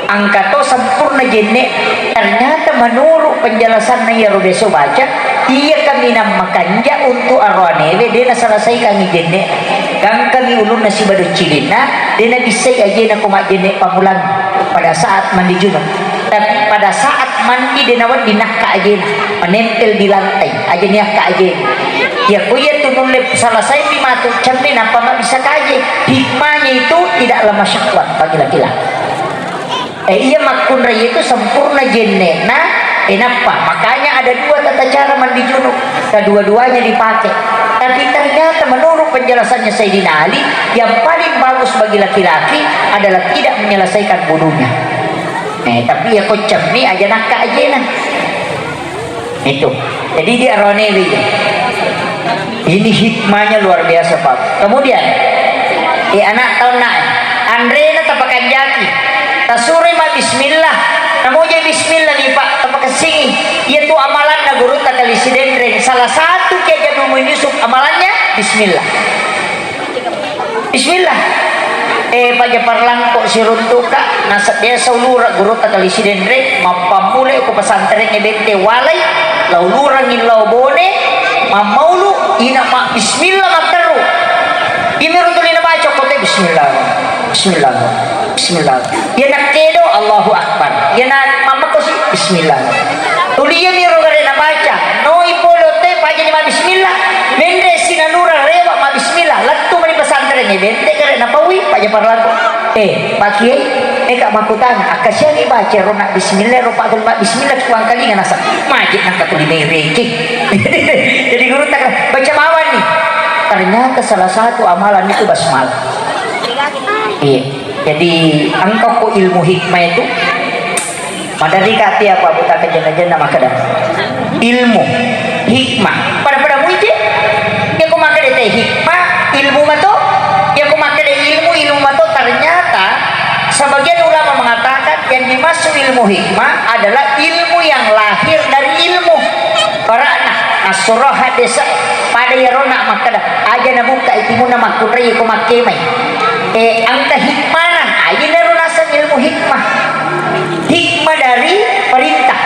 Engka to sempurna jenne. Ternyata menurut penjelasanna iyaro deso baca, iya kaminang makanja untuk aroanewe, de naselesaikangi jenne. Gangkami ulunna siba doccilinna, de nabissai ajena ko majjenne pamulang pada saat mandi junub. Tapi pada saat mandi de nawedding nakka ajena, menempel di lantai, aja niakka ajena. Ya ko iya tu nulle selesai pi matu cemme nappa mabissa kaje. Hikmahnya itu tidaklah masyahwat bagi laki-laki. Eh, iya makkunrai itu sempurna jennena, eh, nappa. Makanya ada dua tata cara mandi junub, kedua-duanya dipakai. Tapi ternyata menurut penjelasannya Sayyidina Ali, yang paling bagus bagi laki-laki adalah tidak menyelesaikan wudunya. Eh, tapi ya ko cemme aja nakka ajena. Itu. Jadi dia ronewi. Ini hikmahnya luar biasa, Pak. Kemudian, eh, anak tahun nak, anrena tapakanjaki. Tasuroi ma bismillah. Namo je bismillah nih, Pak. Tapakessingi. Iya tu amalanna gurutta kali Sidenreng. Salah satu Kiai Haji Abdul Muin Yusuf amalannya bismillah. Bismillah. Eh, paja parlangko siruntuka, nasab biasa ulura gurutta kali Sidenreng, mappammulai ko pesantrengnge Bente Walai, laulurangi lao Bone, mammaulu, ina ma bismillah matteru. Imiro tuli nabaca ko te bismillah. Bismillah. Bismillah. Iya nakkedo, Allahu Akbar. Iya na mammakosi, bismillah. Tuli iyami ro gare nabaca. Noi polo te pajani ma bismillah. Menre sinanura rewa ma bismillah. Lettu mani pesantren ni Bente gare napaui paja parlako. Eh, Pak Kiai, eh, kak makutana, akkasiani baca ro nak bismillah, ro pak ma bismillah, kuang kalinga nasa. Majik nang katuli mereki. Jadi guru tak baca mawani. Ternyata salah satu amalan itu basmalah. Iya. Jadi, engka ko ilmu hikmah itu, maderri ka tia apa buta kejenna-jenna makkeda. Ilmu, hikmah. Pada-pada muice. Ya ko makkeda te hikmah, ilmu mato. Ya ko makkeda ilmu, ilmu mato. Ternyata, sebagian ulama mengatakan yang dimaksud ilmu hikmah adalah ilmu yang lahir dari ilmu. Bara'na, asroha desa, pada iyaro nak makkeda, aja nabuka itimunna makkunrai ko makkemai. Eh, engka hikmana, aja naro naseng ilmu hikmah. Hikmah dari perintah.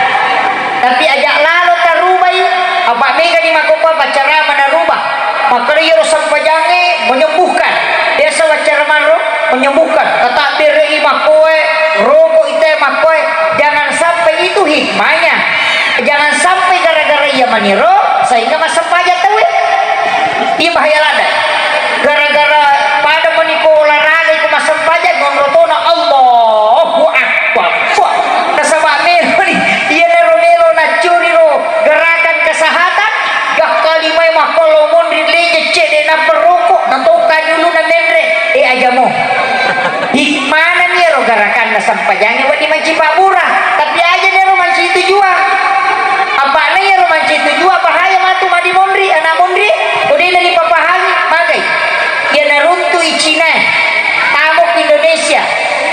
Tapi aja lalo tarubai, apa mega di makopa pacara manarubah. Makkeda iyaro sempajangnge menyembuhkan. Biasa waccara manro menyembuhkan. Tatabbere i makkoe, roko ite makkoe. Jangan sampai itu hikmahnya. Jangan sampai gara-gara iya maniro sehingga massempajang tauwe. Iya bahaya lada. Gara-gara pada meniko olahraga itu massempajang ngonrotona Allahu Akbar. Wah, nasaba melo ni. Iya naro melo naccuri ro gerakan kesehatan. Gakkali mai makkollo monri leje cede na perroko na tau kanyulu na menre. Eh, ajamo. Hikmana ni ero gerakan na sempajangi wadi manci pabura. Tapi aja ni ero manci tujua. Apa na ero manci tujua bahaya matu madi monri, anak monri. Udena ni papahami, magai. Iya naruntu i Cina. Tamo ke Indonesia.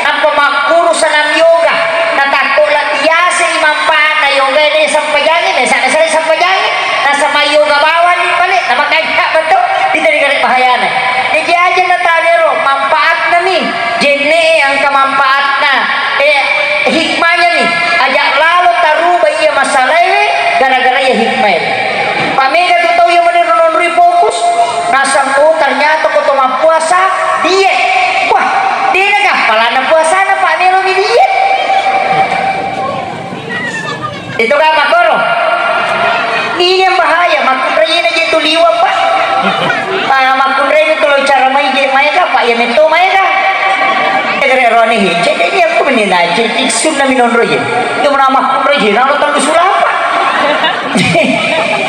Nappa makkuru sanam yoga, natakko la biasa i manfaatna yoga ini sempajangi, biasa na sare sempajangi, nasama yoga bawani pale, namakanja betul, itu di kare bahayana. Jadi aja na tanero manfaatna mi, jenne angka manfaatna, eh, hikmahnya mi, aja lalo taruba iya masalahnya, gara-gara iya hikmah. Pak mega tu tau yang menurun fokus, Aje, sunna minonro je. Dia menama kunro je, nalo telu sulapa.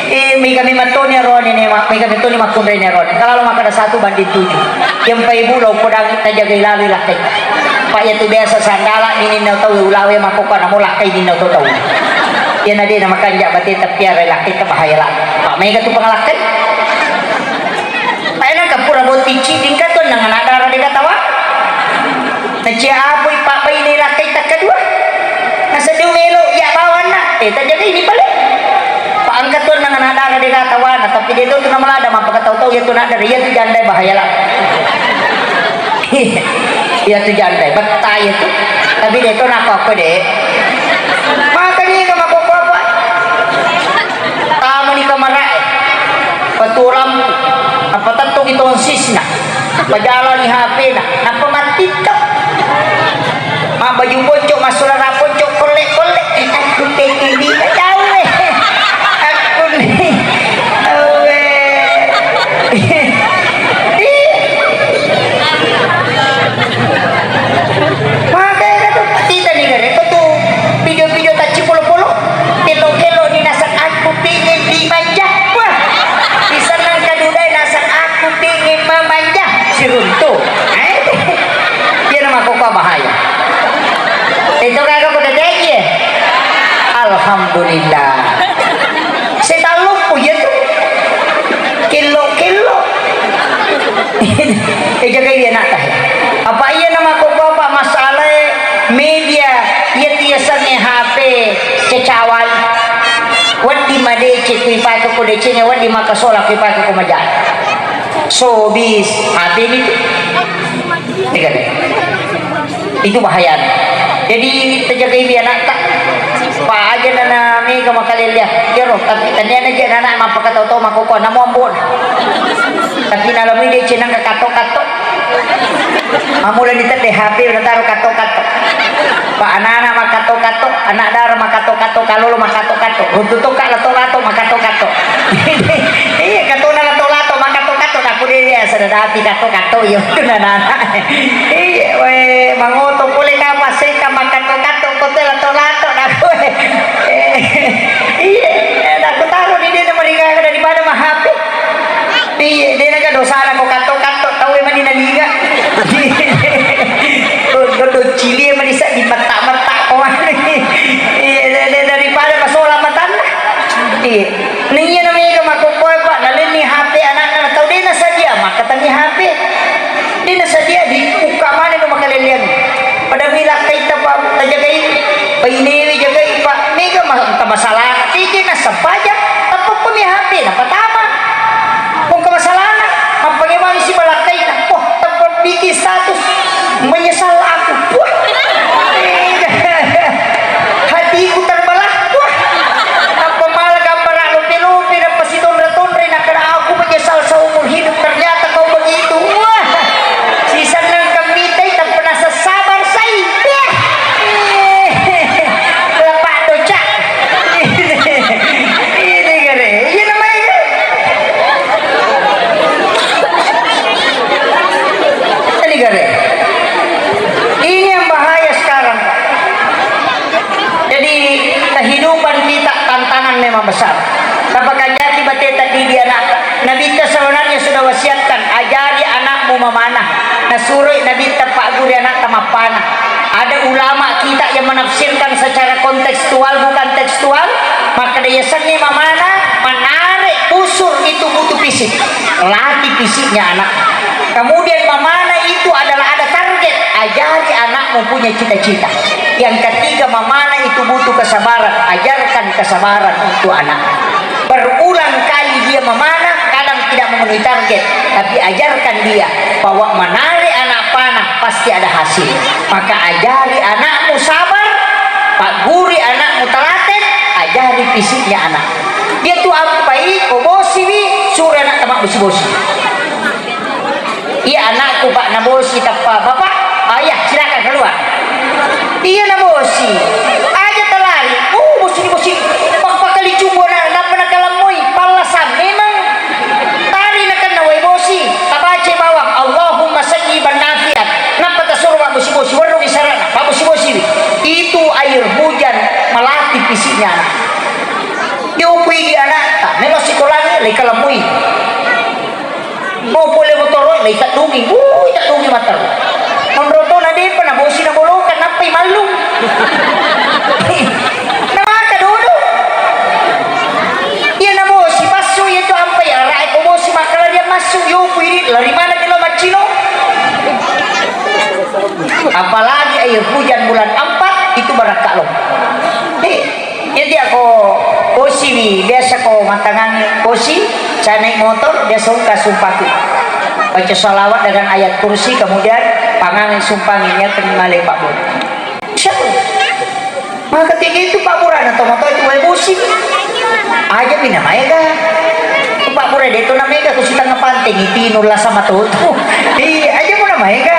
Eh, mega memang toni arone ne, ma-, mega memang toni makkunrai ne arone. Kalau makan satu banding tujuh. Yang pai bulo kodang tajagai lalu lakkai. Pak ya tu biasa sandala ini nau tahu ulawe makoko namo lakkai ini nau tahu. Ya nade nama kanja bate tapi ara lakkai ta bahaya lah. Pak mega tu pengalakkai. Paena kapura botting ciding ka tonnang anak dara dega tawa. Nacia apui pabbaine lakkai takkadua. Nasedding melo iya bawanna. Eh, tajaga ini pale. Pa engka tonnang anak dara dega tawana, tapi de to tu namalada mappakatau-tau iya tu anak dara, iya tu janda bahaya lah. Iya tu janda, betta iya tu. Tapi de to nako apa de. Makanya itu mako apa? Tamu di kamar eh. Patuo lampu, nappa tettoki tonsisna, pajalangi H P-na, nappa mattiktok. Mabbaju ponco, massulara ponco, kolle-kolle. Eh, aku pengen di-, jauh, eh. Aku nih, awe. Ih. Makanya tu, kita nih, gare, tu video-video tacci polo-polo. Kello-kello ni naseng aku pingin dimanja. Wah, isenneng kadudai naseng aku pingin mamanja. Siruntu. Eh, iya nama koko bahaya. Itu kagak kuda deki ya. Alhamdulillah. Setan lupu ya tu. Kello-kello. Eh, jaga iya nak tah. Apa iya nama koko apa masalah media iya tiasangnge H P cecawai. Wedding madeceng kui pake ko decengnge, wedding makasola kui pake ko maja. Sobis, H P ni tu. Iya kan? Itu bahaya. Jadi, tajagai bi anakta. Pa aja nana mega makalelea. Iyaro, tapi tania na je nana mappakatau-tau makoko, namo ambona. Tapi nalamui deceng nangka katto-katto. Mamula ditedde H P udah taruh katto-katto. Pa anak-anak makatto-katto, anak dara makatto-katto, kalolo makatto-katto. Runtu tokka lato-lato makatto-katto. Iya, katona lato-lato makatto-katto, tak kuliah ya, sudah dapi katto-katto, iya, itu anak-anak. Iya, we, mangoto pole kapa seka makatto-katto, kote lato-lato, nak kue. Iya, nak kutaruh di dia nomor daripada mah H P. Iya, de naga dosana ko katto-katto, tau e mani naliga. Ko, ko doccili e mani seddi metta-metta ko mani. Iya, de, de, daripada masola matanna. Iya. Naiya na mega makkokkoe, Pak, nalenni H P anakna, na tau de nasadia, makkatenni H P. De nasadia, dibukka maneng no makaleleang. Pada mi lakkaita, Pak, tajagai, painewe jagai, Pak, mega ma-, engka masalah, tege nasempajang, tappa mi H P napatama. Ko engka masalahna, mappangemani si malakkaina. Wah, tappa bikin status, menyesal aku. Wah. Hatiku terbelah. Wah. Tappa mala gambar lope-lope, nappa sitonre-tonre, nakkeda, "Aku menyesal seumur hidup, ternyata kau begitu." Wah. Sisenneng kemmitai, tappa nasessabar sai. Wah. Lepak doca. Ini gare. Iya namanya. Ini gare. Ini yang bahaya sekarang, Pak. Jadi, kehidupan kita tantangan memang besar. Tapi kan jadi bateta di dia anak. Nabitta sebenarnya sudah wasiatkan, ajari anakmu memanah. Nasuroi Nabitta pagguri anakta mappana. Ada ulama kita yang menafsirkan secara kontekstual, bukan tekstual, maka dia seni mamana menarik busur itu butuh fisik. Latih fisiknya anak. Kemudian mamana itu adalah ada target, ajari anakmu punya cita-cita. Yang ketiga, mamana itu butuh kesabaran, ajarkan kesabaran untuk anak. Berulang kali dia memanah, kadang tidak memenuhi target, tapi ajarkan dia bahwa menarik anak panah pasti ada hasil. Maka ajari anakmu sabar, pagguri anakmu telaten, ajari fisiknya anak. Dia tu ampai, ko bosiwi, suro anakta mabbosi-bosi. Iya anakku, Pak, nabosi tappa, "Bapak, ayah, silakan keluar." Iya nabosi. Aja talari. Oh, bosi, bosi. Pappakalicung bona, nappa nakalemmoi. Pallasa memang. Tari nakenna wai bosi. Tabaca bawang, "Allahumma sayyiban nafi'an." Nappa tasuro mabbosi-bosi. Werrungi sarana. Mabbosi-bosi. Lei kalamui. Mau pole motoro, lei teddungi. Wuh, teddungi matteru. Monro to na depa na bosi na boloka, nappai mallung. Na maka dodo. Iya na bosi massu, iya tu ampai arae ko bosi makkalarian massu, yo pui lari mana kilo maccino. Apalagi air hujan bulan empat, itu barakka lo. Eh, jadi ako bosi wi, biasa ko matangangi bosi, saya naik motor, biasa ungka sumpaku. Baca salawat dengan ayat kursi, kemudian pangangi sumpangi, niatkan male Pak Bu. Siapa? Maka tiga itu Pak Burana to moto itu wae bosi. Aja mi na maega. Pak Bura de to na maega ku sitengah panteng itu nulla sama to. Iya, aja mu na maega.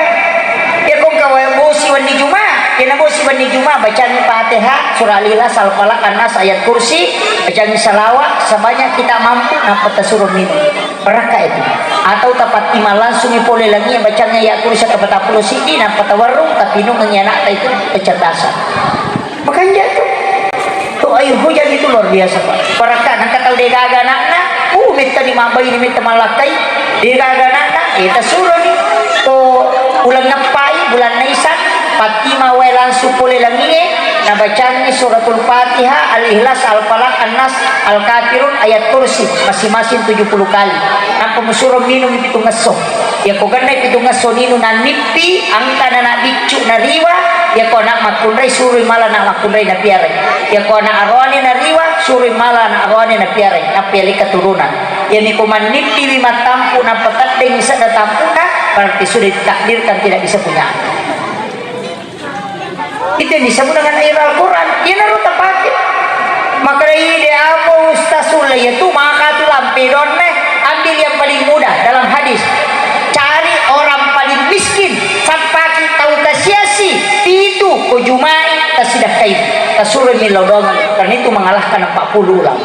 Ya kong ka wae bosi wenni Juma. Ya na bosi wenni Juma bacangi Fatihah, surah Al-Ikhlas, Al-Falaq, An-Nas, ayat kursi, bacangi salawat sebanyak kita mampu, nappa tasuro minum. Barakka itu. Atau tapattima langsungi pole langie bacangi ayat kursi ke patappulo siddi, nappa tawarrung, tapinungengi anakta itu kecerdasan. Makanja tu. Tu air hujan itu luar biasa, Pak. Barakka nangka tau degaga anakna, uh, metta ni mabbaine, metta mallakkai, degaga anakna, eh, tasuroni to uleng ngeppai, bulan Naisan, pattima wae langsung pole langie, nabacangi suratul Fatihah, Al-Ikhlas, Al-Falaq, An-Nas, Al-Kafirun, ayat kursi, masing-masing tujuh puluh kali. Nappa musuro minum pitungngesso. Yako gennai pitungngesso ninu nannippi, engka na anak biccu nariwa, yako anak makkunrai suroi mala anak makkunrai napiarai. Yako anak aroane nariwa, suroi mala anak aroane napiarai, nappa yalai keturunan. Yami ko mannippiwi mattampu nappa teddengi sedda tampuna, berarti sudah ditakdirkan tidak bisa punya anak. Itu yang disebut dengan air Al-Quran. Iyanaro tapake. Makkedai de apa Ustaz Sule, ya tu maka tu lampe donne, ambil yang paling mudah dalam hadis. Cari orang paling miskin, sappaki tau kasiasi, pitu ko jumai tasidakkai, tasuroi millau doang, karena itu mengalahkan empat puluh ulama.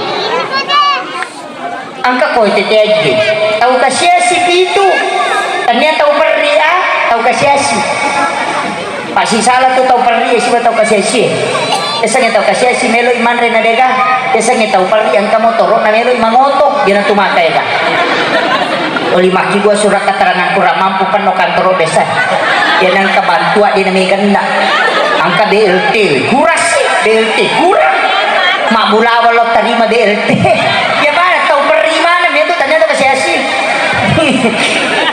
Engka ko tete aji. Tau kasiasi pitu. Tania tau perri a, tau kasiasi. Pasti salah tu tau perri siba tau kasiasi. Esangnge tau kasiasi melo i manre na dega. Esangnge tau perri engka motoro na melo i mangoto. Dia na tu maka ega. Oli maki gua surat keterangan kurang mampu penno kantoro desa. Dia nangka bantuan dia na meganna. Engka B L T. Kurasi B L T. Kurang. Mabbulawa lo tarima B L T. Ya pada tau perri mana, mia tu tanya tu kasiasi.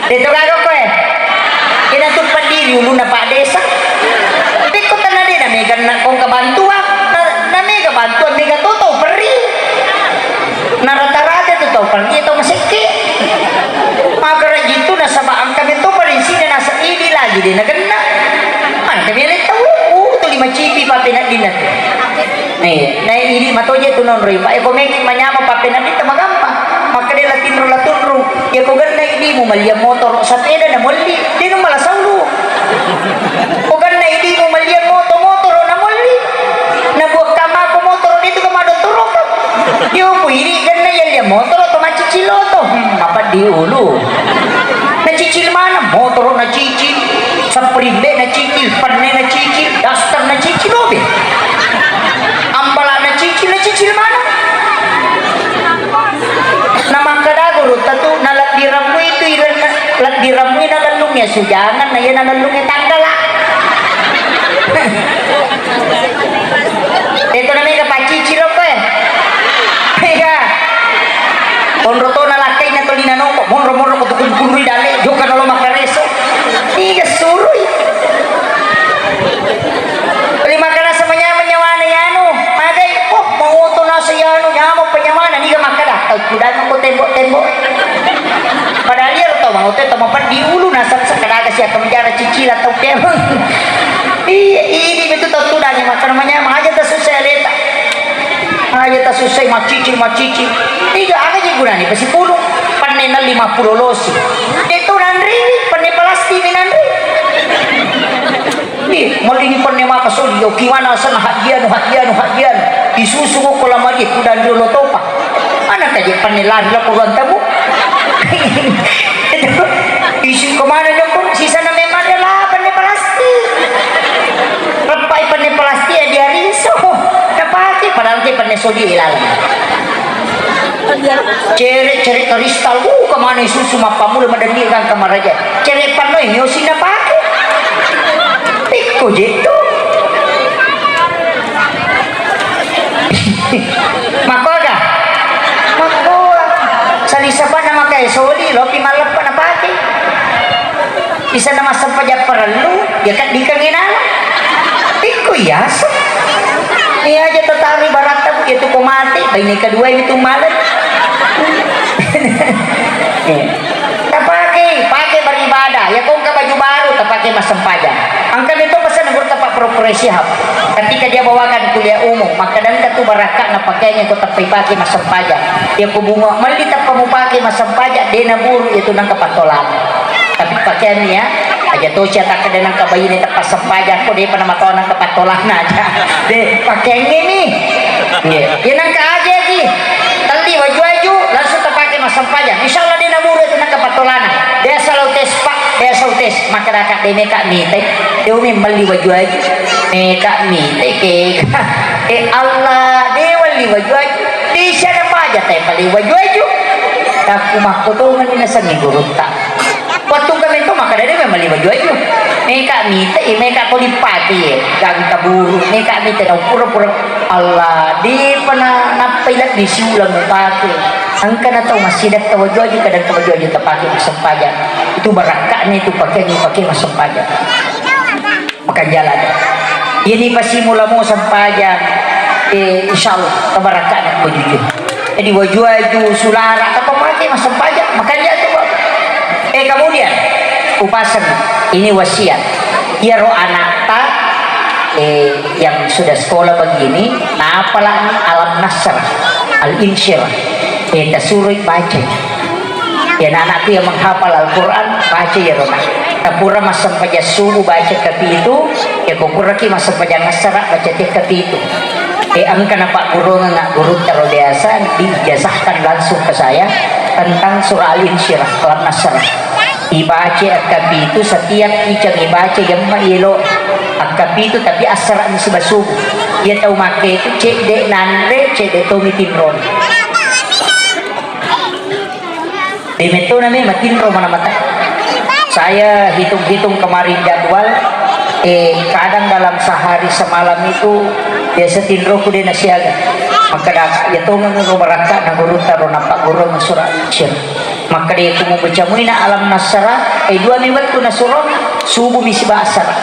Itu kagak koe. Ina tu peddi uluna Pak Desa. Pekko tana de na mega na kong kabantua. Na, na mega bantua, mega to tau perri. Na rata-rata tu tau perri tau masekke. Makara jitu nasaba engka mi to paling sini nasa idi lagi de na genna. Mana kami le tau. Uh, tu lima cipi pape na dinna. Eh, naik idi matoje tu nonroi, Pak. Eko meki manyama pappenedding tamagampa. Makkeda la tinro la tunru. Iyako genna idimu malliang motoro, sapeda na molli. Dena mala saulu. Ko genna idimu malliang moto, motoro na molli. Na buakka mako motoro, de tu kama dottoroka. Dio pu idi genna yalliang motoro to maccicil oto. Hmm, mapeddi ulu. Nacicil mana? Motoro nacicil. Sapperinde nacicil, penne nacicil, daster nacicil, lobe. Ambala nacicil, nacicil mana? Na makkeda gurutta tu, na lebbi rammu itu irenna, lebbi rammu na lellungnge sujangan, na iya na lellungnge tanggala. Itu namanya paccicil apa ya? Iya. Konro to nalakkai na toli nanoko, monro-monro ko tukun kunrui dale, jokka nalo makkareso. Iga surui. Toli makkarasa manyameng nyawana yanu, magai, oh, mangoto nasa yanu, nyameng penyawana, niga makkada, tau kudang ko tembok-tembok. Padahal iya lo tau mangoto, tau mapeddi ulu, nasa sekadaga siaka menjara cicila tau pemeng. Iya, ini betul tau tudang yang makkada manyameng, aja tasusai aleta. Aja tasussai maccicil, maccicil. Iga aga je gunana pasipulung? Penne na lima puluh losi. De to nanre, penne palastik ni nanre. Di, melli ni penne maka soli, yo kiwana sana hadianu, hadianu, hadianu. Isusu ko lamari kudan dulu topa. Mana kaje penne lari la ko ruang tamu? Isu kemana dong? Sisa na memang ada lah penne palastik. Leppai penne palastik ya dia rinso. Napake padahal ke penne sodi ilalang. Cere-cere kristal, uh, kemana susu mappammula madenni kan kamaraja. Cere pannoi nyosi napake. Pikku jettu. Makkoga? Makkoa. Salisapana makai soli, lopi malleppa napake. Bisa na massempajang parellu, ya keddikengngi nala. Pikku iyaseng. Iya aja tatari baratta, Bu, ya tu ko mate, baine kedua ini tu malet. Iya. Tapake, pake beribadah. Ya ko engka baju baru, tapake massempajang. Engka mi to pesan guru tapa Prof Quraish Shihab. Ketika dia bawakan kuliah umum, maka dan tu barakka na pakainya ko teppai pake massempajang. Ya ko bunga melli teppa mupake massempajang, de naburu itu nangka pattolan. Tapi pakaianni ya, aja tosi atakkeda nangka baine teppa sempajang ko depa namatoa nangka pattolana aja. De, pakaiangngi mi. Iya. Ya nangka aja ki. Telli waju-waju langsung tapake massempajang. Insya Allah de naburu itu nangka pattolana. De asal tes, Pak, de asal tes. Maka daka de meka mite. De umi melli waju-waju. Meka mite ke. Eh Allah, de welli waju-waju. De siapa aja te paling waju-waju. Takku makko to mani nasengi gurutta. Wettu engka metto makkeda de melli waju-waju. Meka mite, eh, meka ko dipake, eh, gangka buru, meka mite na pura-pura. Allah, depa na nappai lebbi siulang mupake. Engka na tau massidakka waju-waju, kadang ka waju-waju tapake massempajang. Itu barakka'na itu pakaian dipake massempajang. Makanja ladde. Iyani pasimula mo sempajang, eh, insya Allah, tabarakka'na ko jujur. Jadi waju-waju, sulara, tapapake massempajang, makanja tu, Pak. Eh, kemudian, upaseng, ini wasiat. Iyaro anakta, eh, yang sudah sekolah begini, napalani Alam Nasr, Al-Insyirah. Eh, tasuroi baca. Ya, anak-anakku yang menghafal Al-Quran, baca ya, Rona. Tapura massempajang subuh, baca kapitu, ya, ko puraki massempajang assara, baca te kapitu. Eh, engka na pagguruangengnga gurutta ro biasa, diijazahkan langsung ke saya tentang surah Al-Insyirah, Alam Nasr. Ibaca akkapitu, setiap icang ibaca, yamma elo akkapitu, tapi assara mi siba subuh. Iya tau makke itu, cedde nanre, cedde tomi tinrona. Demetto name matinro mana mata. Saya hitung-hitung kemarin jadwal, eh, kadang dalam sehari semalam itu biasa tinroku de nasiaga. Makkeda, ya tongeng ro barakka na gurutta ro nappa guru surah Al-Insyirah. Makkeda ku mubaca muina Alam Nasr, eh, dua mi wettu nasuro, subuh mi siba assara.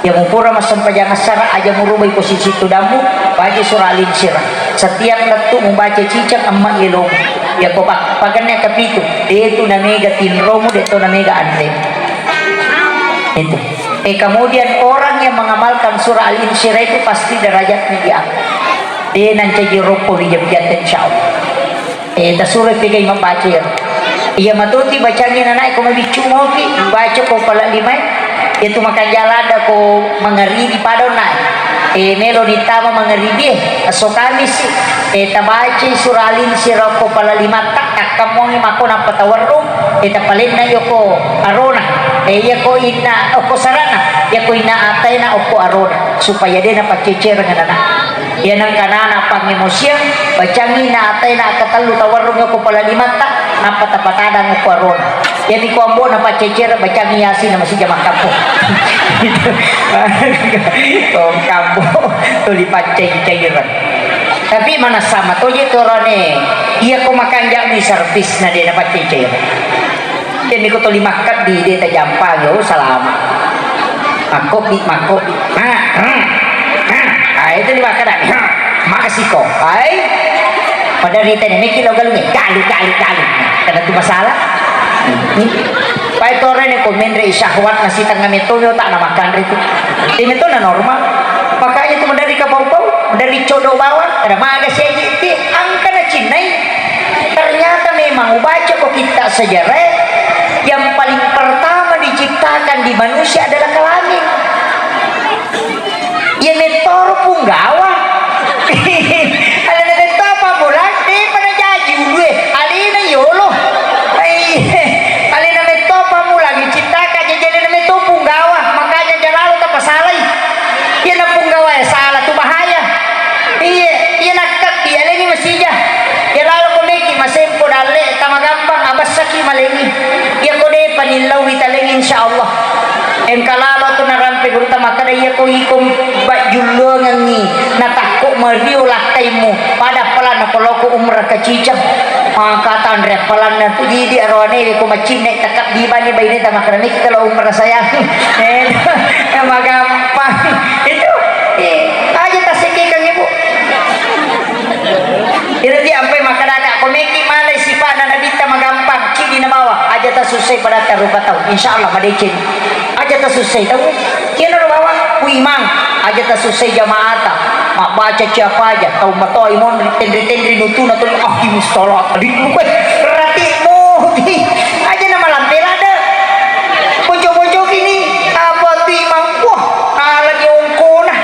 Iya mupura massempajang assara, aja murubai posisi tudammu, baca surah Al-Insyirah. Setiap lettu mubaca ciceng, amma elomu. Iya ko pak-, paganna kapitu, detu namega tinromu, detu namega anre. Itu. Eh, kemudian orang yang mengamalkan surah Al-Insyirah itu pasti derajatnya diangkat. De nancaji roppo ri jam-jam, insya Allah. Eh, tasuro pegai mabbaca ya. Iya matoti bacangi nanae ko mabiccu mopi, baca ko pala lima. Itu makanja ladde ko mangaribi pada nae. Eh, melo ditama mangaribi, eh, esso Kamisi. Eh, tabacai surah Al-Insyirah ko pala lima tak, takkammongi mako nappa tawerru. Eh, tapalenna yoko arona. Eh, iya ko inna okko sarana, iya ko inna ataena okko arona. Supaya de napaccecereng nana. Iya nengka nana pangemosiang, bacangi na ataena katellu tawerrung ko pala limatta, nappa tapatadang ko arona. Iyami ko ambo na paccecere, bacangi Yasin na masija makkampo. Itu. Oh, kampo. Tuli pacceng-cengireng. Tapi manassa matoje torane, iya ko makanja mi servisna de na paccecere. Iyami ko tuli makkabbi de tajampangi, oh, salama. Makkobbi, makkobbi. Ha, ha, ha. Ah, itu dimakkeda. Ha, makasih ko. Ai. Pada rita ini, meki lo galungi. Galu, galu, galu. Kada tu masalah. Pai torene ko menre syahwat nasi tengah metto, tak na makan itu. Ini tu na normal. Makanya tu dari kapau-pau, dari codo bawang, ada maga seji ti angka na cinnai. Ternyata memang ubaca ko kitta sejarah, yang paling pertama diciptakan di manusia adalah kelamin. Iya mettoro punggawa. Alena metto pammulang, depa najaji ulue. Alena yolo. Ai, alena metto pammulang, ciptaka jaji alena metto punggawa. Makanya jalalo tapasalai. Iya na punggawa ya salah tu bahaya. Iya, iya nakkabbi aleni masija. Iya lalo ko meki mase Malengi. Iyako depa nillauwi talengi, insyaallah. Engka lalo tu narampe gurutta makkeda, iyako iko bajjulluangengngi natakko mario lakkaimu, pada palanna ko loko umrah ka Ciceng. Maka tanre palanna tu jidi aroane ko macinne takka dibani baineta makkeda, niki kalau umrah sayang. Eh, magampang. Itu, eh, aja tasekekang ibu. Iro ti ampai makkedaka, ko meki malai sipa'na nabitta magampang, cidi nabawa, aja tasussai padatta rupa tau. Insyaallah madeceng. Aja tasussai tau. Kena ro bawang, ku imang, aja tasussai jamaata. Mabbaca siapa aja, tau matoi mon tenri-tenri nutuna tuli, ah, di mustola, tadi, ratimu. Aja nama lampe lada. Bojo-bojo kini, apa tu imang? Wah, ala di ongkona.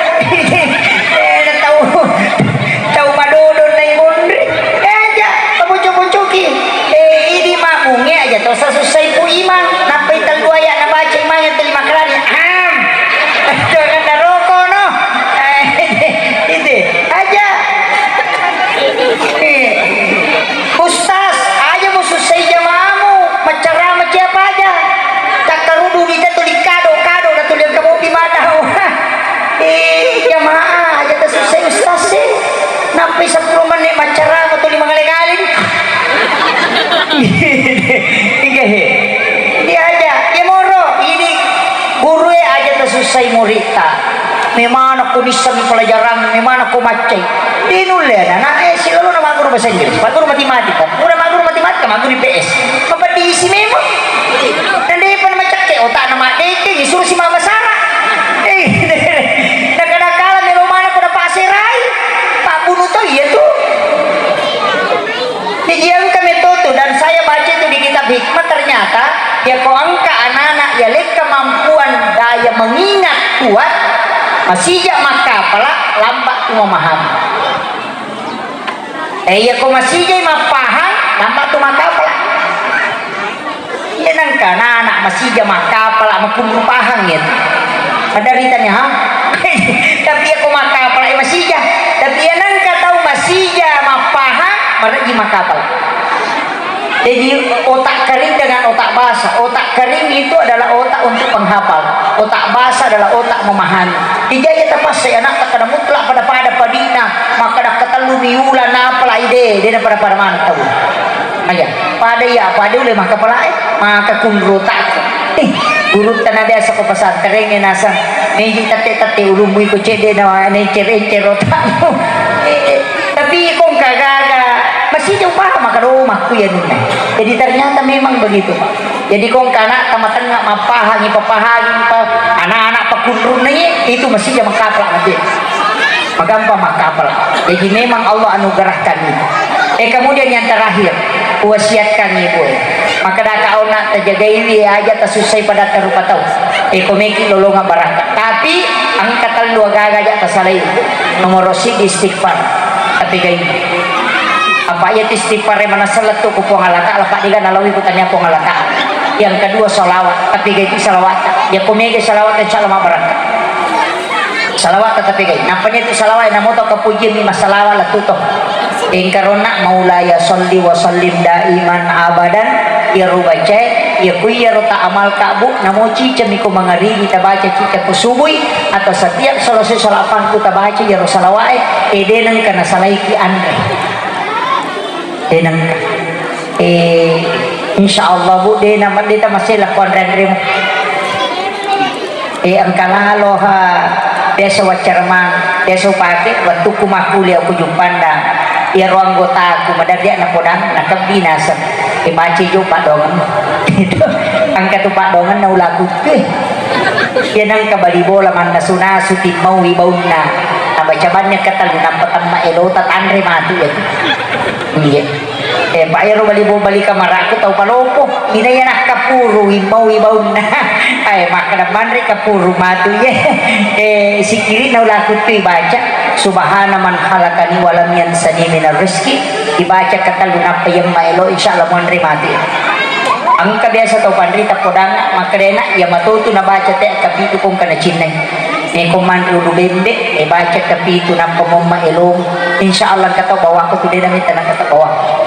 Eh, tau. Tau madodo nai monri. Eh, aja, taboco-bocoki. Eh, idi mabunge aja to sasussai pu imang. Nappai tellu ayat nabaca imang yang terima kalani. Am. Jangan daroko no. Eh, itu. Aja. Eh. Ustaz, aja musussai jamaahmu. Maccarama siapa aja. Takkarudu di tatu di kado, kado, na tuli engka mopi mata. Eh, jamaah, aja tasussai ustaz e. Nappai seppulo menit maccarama tuli mangale-ngale di. Iya, he. Diaja, ya moro, ini guru e aja tasussai muritta. Memana ko nissengi pelajaran, memana ko maccai. Di nulle anak, eh, silolo na maguru bahasa Inggris, maguru matematika. Udah maguru matematika, maguru I P S. Apa diisi memang? Dan dia pun macakke, otak nama deke, disuruh si mama Sarah. Eh, nakala-kala melo mana pada paserai, Pak Bunu to iya tu. Jadi engka metode dan saya baca itu di kitab hikmah, ternyata ya ko engka anak-anak ya lekka kemampuan daya mengingat kuat, masija makkapala, lambat tu memahami. Eh, iya ko masijai mappahang, lambat tu makkapala. Iya nengka anak-anak masija makkapala, makunru pahang ya. Madaritani ha. Tapi iya ko makkapala, eh, masija. Tapi iya nengka tau masija mappahang, marejji makkapala. Jadi otak kering dengan otak basah. Otak kering itu adalah otak untuk penghafal. Otak basah adalah otak memahami. Jadi aja tapasai anak tak kena mutlak pada-pada padina, maka dak ketellu miula napa lai de, de pada-pada mana tahu. Aja, pada iya, pada ulai maka pelai, maka kunru tak. Eh, guru tanah biasa ko pesantren nasang. Meji tete-tete ulumui ko cede na encer-encer otakmu. Eh, eh. Tapi kong kagaga masih jauh paham maka rumahku ya nuna. Jadi ternyata memang begitu, Pak. Jadi kong kana tama tengah mapahangi papahangi pa anak-anak pakunrunna itu masih jauh makapla nanti. Magampa makapla. Jadi memang Allah anugerahkan itu. Eh, kemudian yang terakhir, wasiatkan ibu. Maka daka ona tajagaiwi aja tasussai pada tarupa tau. Eh, komeki lolonga baraka. Tapi engka tellu agaga aja tasalai. Nomor siji istighfar. Tapi gai. Apa iya istighfar e manassa lettu ku Puang Allah Ta'ala, Pak, dega nalawi ku tania Puang Allah Ta'ala. Yang kedua salawat, tapi gai itu salawat. Ya ko mega salawat insya Allah mabaraka. Salawat tetap gai. Nampanya itu salawat yang namoto kepujian ni masalawat lettu to. Engkarona maulaya salli wa sallim daiman abadan. Ya rubace, ya kuyaro ta amal kabu, namo cica miko mangaribi tabaca cica ku subui atau setiap selesai salawat ku tabaca ya salawat e, eh, deneng kana salaiki anre. Tenang. Eh, insya Allah, Bu, de nama de tamasela kuanre-anremu. Eh, engka lalo ha biasa waccarama, biasa upake wettukku makkuliah ku Jumpanda. Iyaro anggotaku maderri na podang nakebbi naseng. Eh, baca jo padongen. Itu engka tu padongen na ulaku. Eh. Iya nengka bali bola mannasu-nasu timmaui baunna. Nabaca bannya ketellu nappa temma elota tanre matu ya. Iya. Eh, Pak, ero bali bo-, bali kamaraku tau palopo. Ina iya nakkapuru immaui baunna. Eh, makkeda manre kapuru matu ya. Eh, sikiri na ulaku tu ibaca. Subhana man khalaqani wa lam yansani minar rizki. Ibaca ketellu nappa yemma elo, insya Allah muanre matu ya. Engka biasa tau panrita podang makkedana, iya matotu nabaca te kapitu kong kana cinnai. Neko manre ulu bembe, e baca kapitu nappa momma elong. Insya Allah engka tau bawakko tu dena mita na kata bawakko.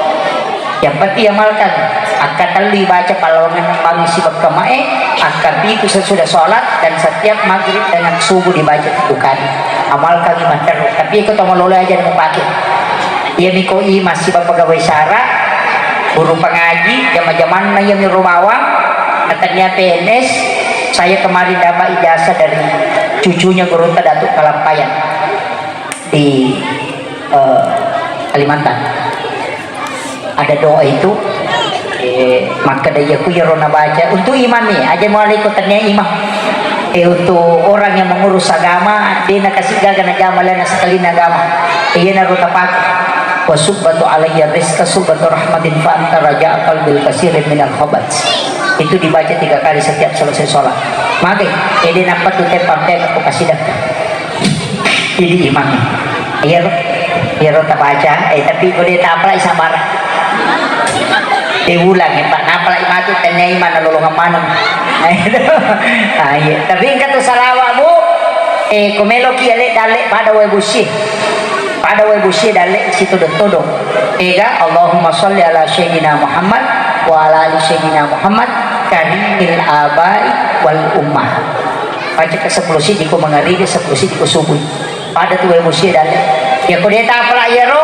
Yang penting amalkan. Akka Katellu ibaca pallawangeng bangngi sibekka mae, akkapiku sesudah sholat, dan setiap maghrib dengan subuh dibaca tujuh kali. Amalkangngi matteru. Tapi iko to malolo aja mupake. Iyami ko imang sibawa pegawai syara, guru pengaji, jama-jamanna iyami ro bawang, na tennia P N S, saya kemarin dapat ijazah dari cucunya Gurutta Datuk Kalampayan di, eh, Kalimantan. Ada doa itu, eh, makkeda iya ku iyaro nabaca. Untuk imam nih, aja mualaiku tennia imam. Eh, untuk orang yang mengurus agama, de nakasi gaga najama lana sekali agama. Eh, iya naro tapaku. Wa subbatu alayya rizqa subbatu rahmatin fa anta raja qalbil kasirin minal khabat. Itu dibaca tiga kali setiap selesai sholat. Maka, eh, de nappa tu tepang tepang aku kasih dah. Jadi imam. Iya, ro. Iya, ro, tabaca. Eh, tapi ko de tapalai sabar. Eh, ulang, eh, Pak. Napalai matu tennia imang na lolongang maneng. Ah, iya. Tapi engka tu salawa, Bu. Eh, ko meloki ale dalle pada wae busi. Pada wae busi dalle sitodong-todong. Ega, Allahumma sholli ala sayyidina Muhammad wa ala ali sayyidina Muhammad karimil abai wal ummah. Baca ke sepuluh siji ko mangaribi, sepuluh siji ko subuh. Pada tu wae musie dalle. Ya ko de tapala iyaro,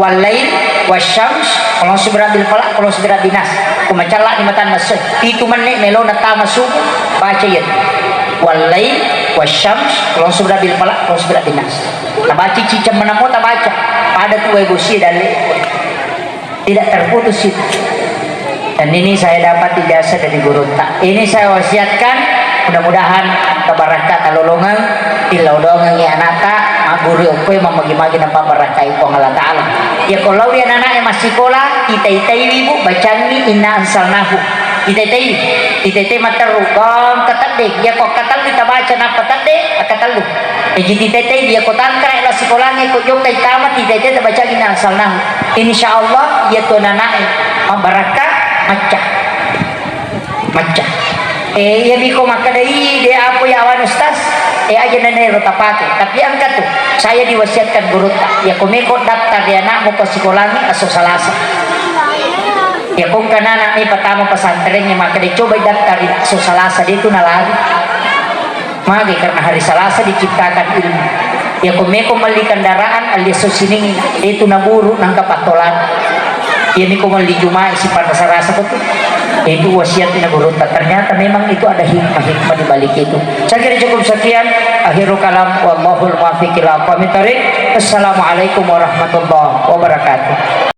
wal lail, wasyams, qul a'udzu birabbil falaq, qul a'udzu birabbin nas. Ko macalla ni matanna se. Pitu menne melo na tama subuh, baca iya. Wal lail, wasyams, qul a'udzu birabbil falaq, qul a'udzu birabbin nas. Tabaca ciceng menamo tabaca. Pada tu wae musie dalle. Tidak terputus itu. Dan ini saya dapat ijazah dari gurutta. Ini saya wasiatkan, mudah-mudahan kebarakka talolongeng, tillau doangengngi anakta, magguru okkoe, mamagi-magi napabbarakkai Puang Allah Ta'ala. Ya, ko lauri anak-anak yang masih sekolah, kita-itaiwi, Bu, bacangi inna anzalnahu. Kita-itaiwi, kita-itai matteru, gong katedde. Ya, ko katellu tabaca nappa tedde, akatellu. Jaji titete iya ko tangkara la sikolangnge ko jokka itama titete tabacangi inna anzalnahu. Insyaallah iya tu nanae mabbarakka macca. Macca. Eh, iya biko makkeda, "Ih, de apa ya awan Ustaz?" Eh, aja nene ro tapake. Tapi engka tu, saya diwasiatkan gurutta. Ya ko meko daftar di anakmu ko sikolangnge aso Salasa. Ya ko engka nana mi patama pesantrengnge makkeda, "Coba daftar di aso Salasa," de tu nalari. Magi karena hari Salasa diciptakan ilmu. Ya ko meko melli kendaraan, alli esso siningi, itu naburu nangka pattolan. Ya miko melli Juma'i sipanna Salasa betul. Itu wasiatnya gurutta. Ternyata memang itu ada hikmah-hikmah di balik itu. Saya kira cukup sekian. Akhirul kalam, wallahul muwaffiq ila aqwamit thariq. Assalamualaikum warahmatullahi wabarakatuh.